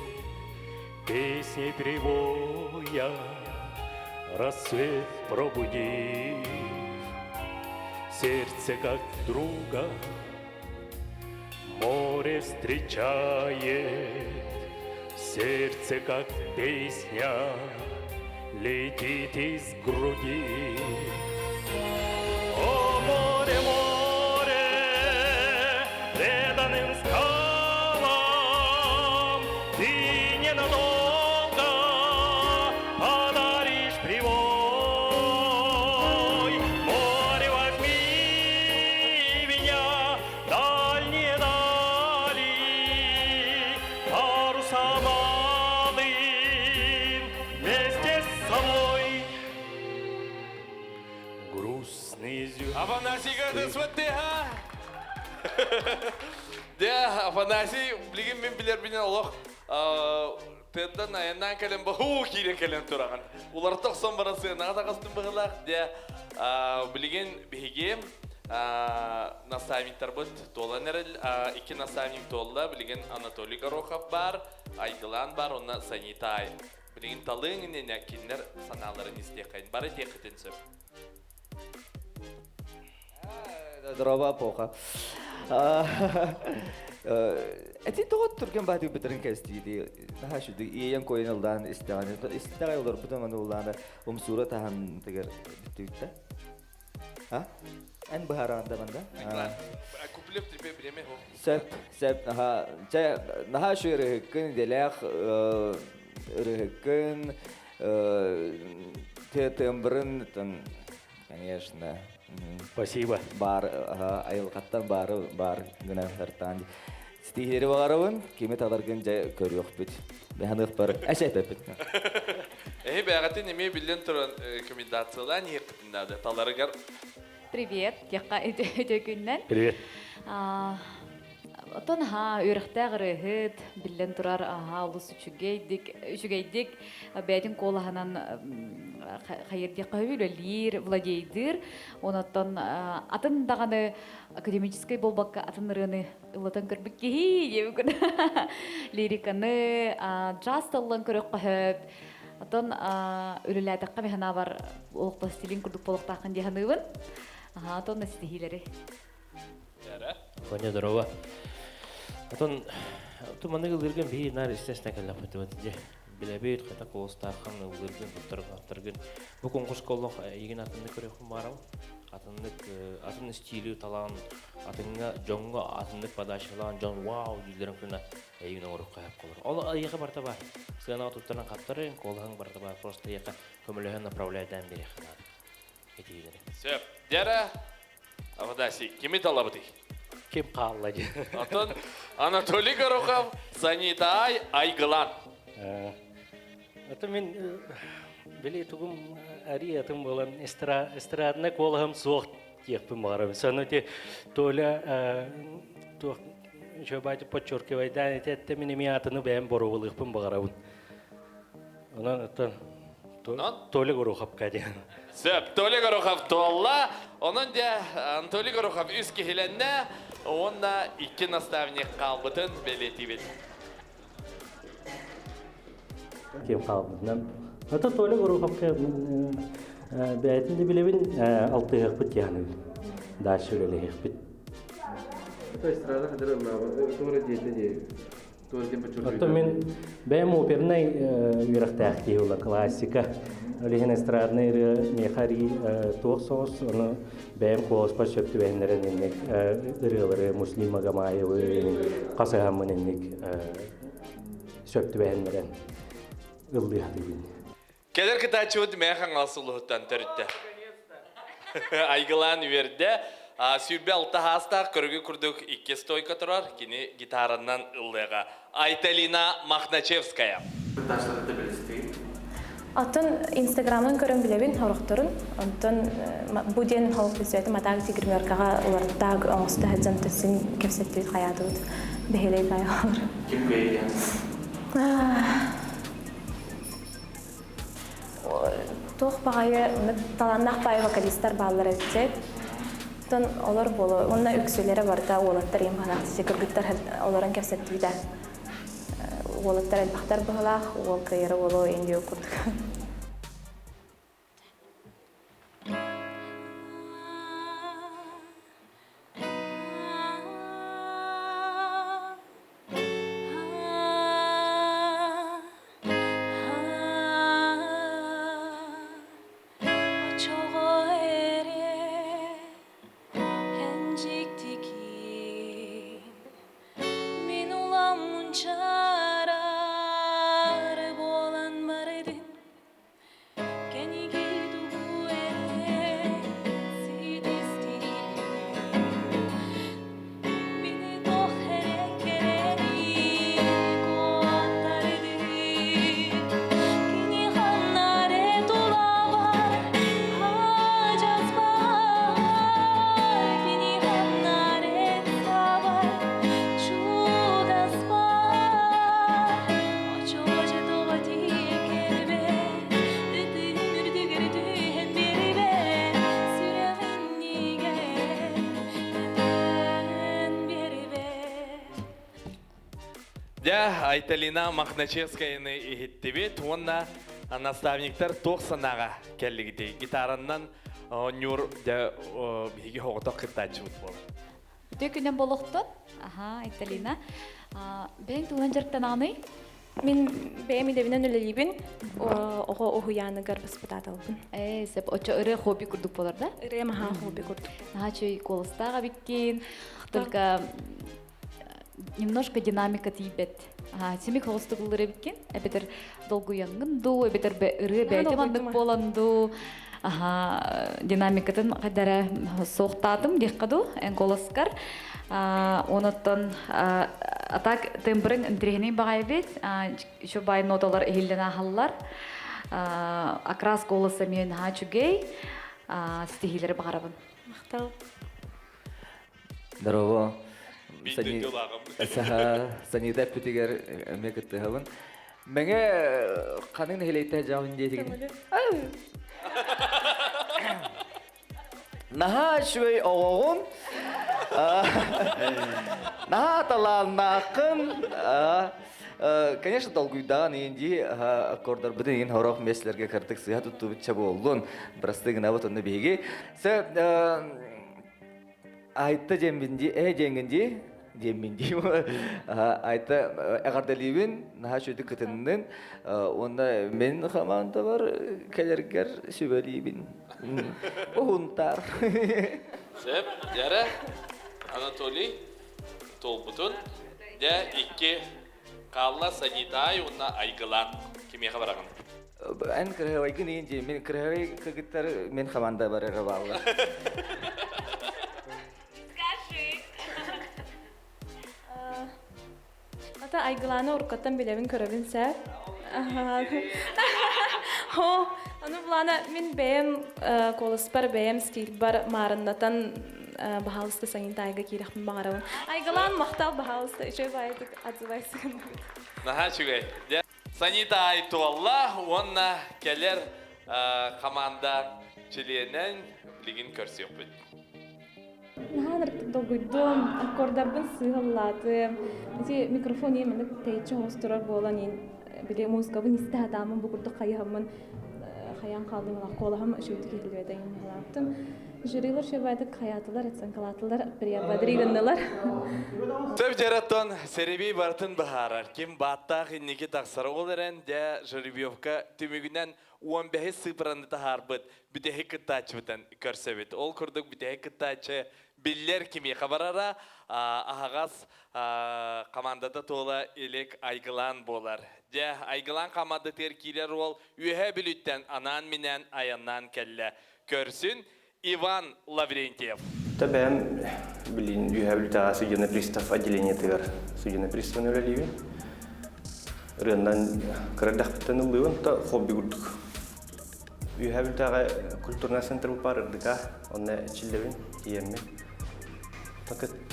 Speaker 23: Песней прибоя рассвет пробудив, Сердце как друга море встречает, Сердце как песня летит из груди. О, море, море, преданным скалам, Ты ненадолго подаришь прибой. Море, возьми меня дальние дали, Паруса малым вместе с собой. Грустный звезды.
Speaker 1: Афанасийга дэсвэттиха. Дэ, Афанасий, билигин мин билэрбинэн олох тыаттан айаннаан кэлэн баһуу киирэн кэлэн тураҕын. Уларыта охсон баран сыанаҕа таҕыстым быһыылаах. Дэ, билигин биһиги наставниктарбыт туолан эрэл, икки наставник туолла. Билигин Анатолий Горохов бар, Айгылаан бар, онно Санитай. Билигин талыаҥ иннинэ кинилэр санааларын истиэххэйин. Бары этиэххитин сөп.
Speaker 10: Здорово, поха. Эти тоҕо түргэн баатык бүтэрин кэстииди. Наһаа шүдү иэйэн койун ылдаан истэҕин. Истэҕэй олорбутум аны улаана умсуура таһан тыгар бүттүбүттэ. А? Эн быһааран да манда?
Speaker 1: Куплев тебе время.
Speaker 10: Сөп, сөп. Наһаа, чэ, наһаа үчүгэй ырыһыккын, идэлээх ырыһыккын, тембрын, конечно.
Speaker 7: Спасибо.
Speaker 10: Бар, айылҕаттан баары бар гына сартаан. Ситиһиэри баҕарабын, кими таларгын дьэ көрүөхпүт. Бэһаныахпар эсэппит.
Speaker 1: Эһи бэҕэтин эмиэ биллэн туран рекомендациялаан иһиэххитин наада. Таларыгар
Speaker 4: Привет, тиэххэ үтө күннэн.
Speaker 7: Привет.
Speaker 4: Оттон аһаа үөрэхтээх ырыаһыт, биллэн турар, аһаа олус үчүгэйдик, үчүгэйдик бэйэтин куолаһынан хайырдиэххэ үлэлиир, владейдыыр. Онон атын даҕаны академическай буолбакка атын ырыаны ыллатан көрбүт киһи диэбиккин. Лириканы, джаз таллан көрөххө сөп. Оттон үлэлээтэххэ мин санаабар олох пластилин курдук буолуохтааххын дии саныыбын. Аһаа, оттон ситиһиилэри.
Speaker 7: Коня здорово. Отон туманы ылыргын биһи нар естественно кэллэхпит дьэ билэбит хата куоластааххын ыллыыргын туттаргын бу конкурска олох игин атыннык көрүөхпүн баарым атыннык атын стили талаан атыҥҥа дьоҥҥо атыннык подачалаан дьон вау дииллэрин күнэ эйигин оҥоруохха сөп болор ол эйиэхэ барыта баар сыанаҕа туттаран хаптарыҥ куолаһыҥ барыта баар просто эйиэхэ көмөлөһөн направляйдаан биэриэххэ наада этиилэри
Speaker 1: Сөп. Дьара, Афанасий, кими талабытый?
Speaker 23: Ким хаалла дии.
Speaker 1: Оттон Анатолий Горохов, Санитай Айгылан.
Speaker 23: Ото мин били тугум ари атын буолан эстрадный куолаһым суох диэхпин баҕарабын. Сону ити Толя туох Чобати подчеркивайдаан ити этте мин эмиэ атыны бэйэм боруобалыахпын баҕарабын. Онон оттон Толя Гороховка диэн.
Speaker 1: Сөп, Толя Горохов туолла. Онон дьэ Анатолий Горохов үс киһилэннэ уонна икки наставник хаалбытын бэлиэтиибит.
Speaker 23: Ким хаалбытынан. Ото Толя Гороховка бэйэтин да билэбин алтыһыахпыт диэханыбын. Дальше үлэлэһиэхпит.
Speaker 20: Это эстрада хадыр ыллаабыт. Туора диэтэ дии.
Speaker 23: Оттон мин бэйэм опернай үөрэхтээх киһи була классика. Ол иһин эстраднай ырыа миэхэ арыы туох соҕус, ону бэйэм куоласпар сөп түбэһиннэрэн инник ырыалары Муслим Магомаевы хасыһаммын инник сөп түбэһиннэрэн ыллыы сатыыбын.
Speaker 1: Кэлэр кытааччыбыт Мэҥэ Хаҥалас улууһуттан төрүттэ. Айгылаан үөрдэ. 26 хаастаах көрүгү курдук икки стойка турар. Кини гитаранан ыллыаҕа. Айталина Махначевская.
Speaker 2: Оттон Инстаграмын көрөн билэбин хорохторун. Онтон бу диэн холох билсибэтим атаак гримеркаҕа уларыттаах оҥосто сылдьан син кэпсэттибит хайаатыбыт бэһиэлэй баайалар.
Speaker 22: Ким кыайыан?
Speaker 2: Туох баҕайы талааннаах баайы вокалистар бааллар эбит. Оттон олор буолуо. Уонна үксүлэрэ барыта уолаттар ийэм баһанаахтычы кыргыттар олорон кэпсэттибитэ. Уолаттар элбэхтэр быһылаах, уол кыайара буолуо индио курдук.
Speaker 3: Очоҕо эрэ эн дьиктигин Мин улам мунчаарар буолан бардым Кэниги тугу эрэ ситистигин Мини туох эрэ кэрэни куоттардыы Кини ханна эрэ тулабар адьас баар Кини ханна эрэ сабар чугас баар Очоҕо тоҕо тиийэ Ытыһын үрдүгэр түһэн биэрбэт Сүрэҕиннигэр этэн биэрбэт
Speaker 1: Дьэ, Айталина Махначевскаяны иһиттибит уонна наставниктар туох санааҕа кэллигитий? Гитараннан оонньуур дьэ биһиги оҕотох кыттааччыбыт буолар.
Speaker 4: Үтүө күнэн буолуохтун. Аха, Айталина. Бэйэҥ тугунан дьарыктанаҕыный?
Speaker 2: Мин бэйэм идэбинэн үлэлиибин, оҕо уһуйааныгар воспитателбын.
Speaker 4: Ээ, сөп. Оччо ырыа хобби курдук болар да?
Speaker 2: Ырыа маһаа хобби курдук.
Speaker 4: Наһаа чөй куоластаах эбиккин. Только немножко динамика тиийбэт. Симик холостук ыллыр эбиккин. Эбэтэр долгуйаҥҥын дуу, эбэтэр ырыа бэйэтэ маннык буолан дуу. Аха, динамикатын хайдара суохтаатым диэххэ дуу, эн куоласкар. Онуттан а так тембрин интириэһинэй баҕайы эбит. Еще бай ноталар иһиллэн ааһаллар. Окрас голоса эмиэ наһаа үчүгэй. Ситиһиилэри баҕарабын.
Speaker 2: Махтал.
Speaker 10: Здорово. Санита эппитигэр эмиэ кыттыһабын. Мэҥэ ханнык нэһилиэктээх дьаабын диэтигин? Наһаа үчүгэй оҕоҕун, наһаа талааннааххын, конечно, долгуйдаҕын иин дии, аккордарбытын иин хорох миэстэлэргэ кырдык сыыһа туттубутча буоллун, бырастыы гынабыт онно биһиги. Сэ Айта диэммин дии, ээ диэҥҥин дии, диэммин дии. Айта эҕэрдэлиибин, наһаа үчүгэйдик кытыннын. Уонна мин хамаандабар кэлэргэр сүбэлиибин. Уһунтаар.
Speaker 1: Сөп, дьэрэ, Анатолий туолбутун. Дьэ, икки хаалла Санитай уонна Айгылаан. Кимиэхэ бараҕын?
Speaker 10: Эн кыраһыабайгын иин дии, мин кыраһыабай кыргыттар мин хамаандабар эрэ бааллар.
Speaker 3: Скажи.
Speaker 2: Ата Айгылааны уруккаттан билэбин көрөбүн сэр. О, аны булана мин бэйэм куоласпар бэйэм стильбар маарыннатан баһаалыста Санита Айга киирэхпин баҕарабын. Айгылаан махтал баһаалыста үчүгэй баайытык отзывайсыгын.
Speaker 1: Наһаа үчүгэй. Санита Ай туолла уонна кэлэр команда чилиэнэн билигин көрсүөхпүт.
Speaker 2: Наһаа ынырыктык долгуйдум, аккордарбын сыыһаллаатым. Ити микрофон иин маннык тэйиччи оҥос турар буолан иин били музыкабын истэ сатааммын бу курдук хайыһаммын хайаан хаалдым куолаһым үчүгэйдик иһиллибэтэ иин быһалаабытым. Жюрилар шебайдык хайаатылар, оценкалаатылар, приободригыннылар.
Speaker 1: Сөп дьараттан Серебий барытын быһаарар. Ким бааттаах инники тахсар. Ол эрэн дьэ жеребьевка түмүгүнэн 15 сыыпыраны таһаарбыт бүтэһик кыттааччыбытын көрсөбүт. Ол курдук бүтэһик кыттааччы биллэр кимиэхэ барара аһаҕас командата туола илик Айгылаан буолар. Дьэ, Айгылаан командатыгар киирэр уол Үөһээ Бүлүүттэн анаан-минээн айаннаан кэллэ. Көрсүн Иван Лаврентьев.
Speaker 7: Бэйэм билин Үөһээ Бүлүүтээҕи судебный пристав отделениетыгар судебный приставын үлэлиибин. Ырыаннан кыра эрдэхпиттэн ыллыыбын, то хобби курдук. Үөһээ Бүлүүтээҕи культурнай центр баар ырдыка, онно эчиллэбин, тиийэммин.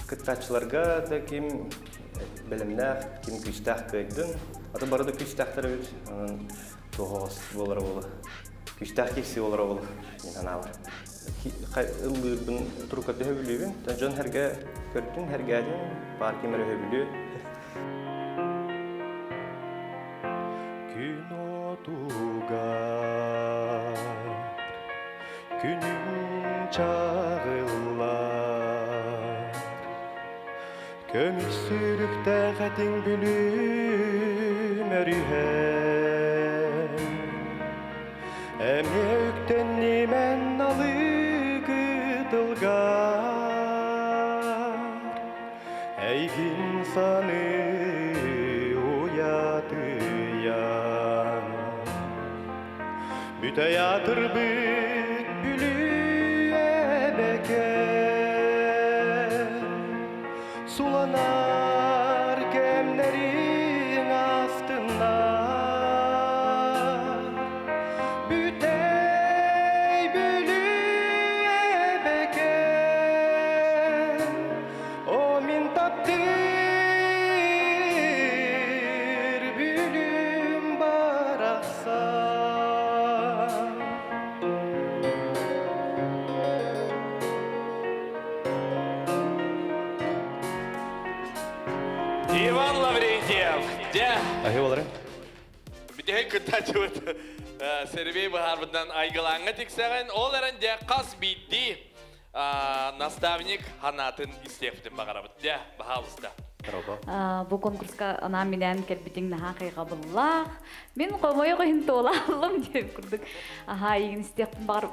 Speaker 7: Кыттааччыларга да ким бэлэмнээх, ким күүстээх кыайдын. Аты бары да күүстээхтэр эбит. Онон туоһоҕос буолара буолуо. Күүстээх киирсии буолара буолуо, мин санаабар. Ыллыырбын турукка төһөбүлүүбүн. Дьон сэргэ көрдүн, сэргээтин, баар ким эрэ өһөбүлүө.
Speaker 11: Күн отугар күнүм чаҕыллар Көмүс сүүрүктээх этиҥ бүлүүм өрүһэ Эмиэ үктэннимэн налыы кытылгар Эйгин саныы уйатыйан Бүтэй атырбыт Бүлүү эбэкэ Суланар кэмнэриҥ астыннар Бүтэй Бүлүү эбэкэ О мин таптыыр Бүлүүм барахсан
Speaker 1: Иван Лаврентьев, дьэ.
Speaker 7: Аһы болары.
Speaker 1: Бүтэһик кыттааччыбыт Сергей быһаарбытынан айгылааҥҥа тиксэҕин. Ол эрэн дьэ хас биирдии наставник ханаатын истиэхпитин баҕарабыт. Дьэ, баһаалыста.
Speaker 4: Бу конкурска анаан-минээн кэлбитиҥ наһаа хайҕабыллаах. Мин хомойуох иһин туолааллым диэн курдук. Аха, эйигин истиэхпин баҕар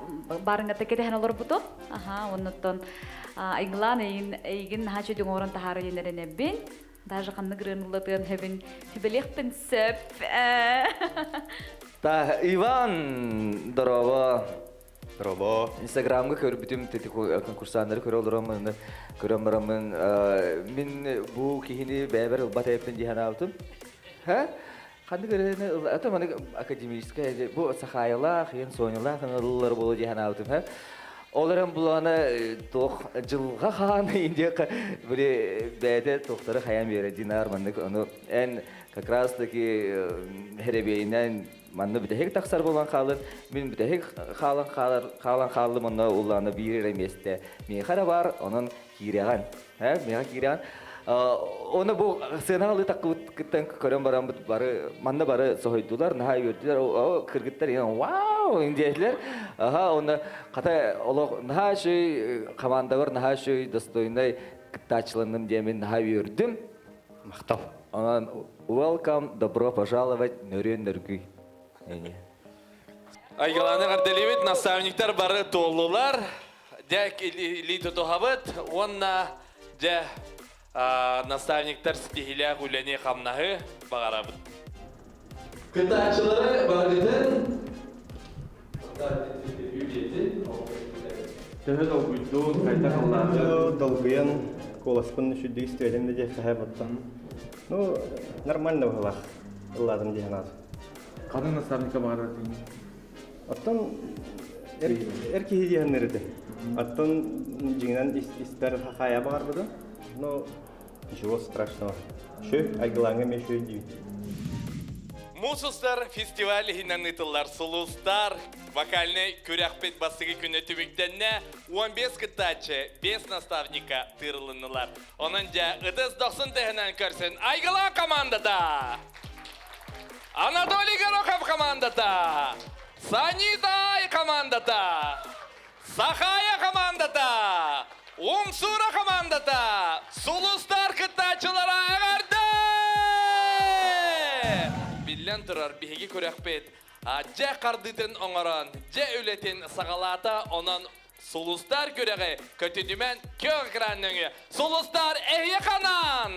Speaker 4: барыҥата кэтэһэн олорбутум. Аха, оннуттан айгылаан эйигин эйигин наһаа үчүгэй оҥорон таһаара диэн эрэнэбин. Даже ханнык ырыаны ыллатыан сөбүн сүбэлиэхпин сөп.
Speaker 10: Та Иван, дорообо.
Speaker 11: Дорообо.
Speaker 10: Инстаграмга көрбүтүм конкурсаннары көрө олороммун, көрөн бараммын, мин бу киһини бэйэбэр ылбат эбиппин дии санаабытым. Ха? Ханнык ырыаны ыл ата маны академическая бу Сахаайалаах, Иэн Сонялаах ылыллар буолуо дии санаабытым. Ха? Ол эрэн булана туох дьылҕа хаан индиэхэ били бэйэтэ туохтары хайан биэрэ динар маннык ону эн как раз таки хэрэбиэйинэн манна бүтэһик тахсар буолан хаалын мин бүтэһик хаалан хаалар хаалан хааллым онно улаана биир эрэ миэстэ миэхэ эрэ баар онон киирэҕин э миэхэ киирэҕин Оны бу сыанаҕа ылыы таккыбыт көрөн бараммыт бары манна бары соһуйдулар, наһаа үөрдүлэр. О, кыргыттар вау диэтилэр. Аха, онно хата олох наһаа үчүгэй командабар наһаа үчүгэй достойнай кыттааччыланным диэмин наһаа үөрдүм.
Speaker 12: Махтал.
Speaker 10: Онон welcome, добро пожаловать, нөрүөн нөргүй.
Speaker 1: Айгылааны эҕэрдэлиибит, наставниктар бары туоллулар. Дьэ, илии тутуһабыт уонна дьэ наставниктар ситиһиилээх үлэни-хамнаһы баҕарабыт. Кытааччылары барыгытын
Speaker 11: Төһө долгуйдуун, хайдах ыллаатыҥ? Долгуйан, куоласпын үчүгдүк истибэтим да диэххэ баттан. Ну, нормально быһылаах ыллаатым дии санаатым.
Speaker 22: Ханнык наставникка баҕарар этиҥ?
Speaker 11: Оттон эр киһи диэхиннэр этэ. Оттон дьиҥинэн истэр хахаайа баҕарбытым. Но ничего страшного. Шөй, айгылааҥҥа эмиэ шөй диибин.
Speaker 1: Муус устар фестиваль иһинэн ыытыллар Сулустар вокальнай күрэхпит бастакы күнэ түмүктэннэ. 15 кыттааччы, 5 наставника тыырылыннылар. Онон дьэ ытыс дохсун тыһынан көрсөн Айгылаан командата! Анатолий Горохов командата! Санитай командата! Сахая командата! Умсура командата! Сулустар кыттааччылара эҕэрдэ! Биллэн турар, биһиги күрэхпит дьэ хардыытын оҥорон, дьэ үлэтин саҕалаата, онон Сулустар күрэҕи көтүтүмэн көх экран нөҥүө Сулустар эһиэхэ анаан!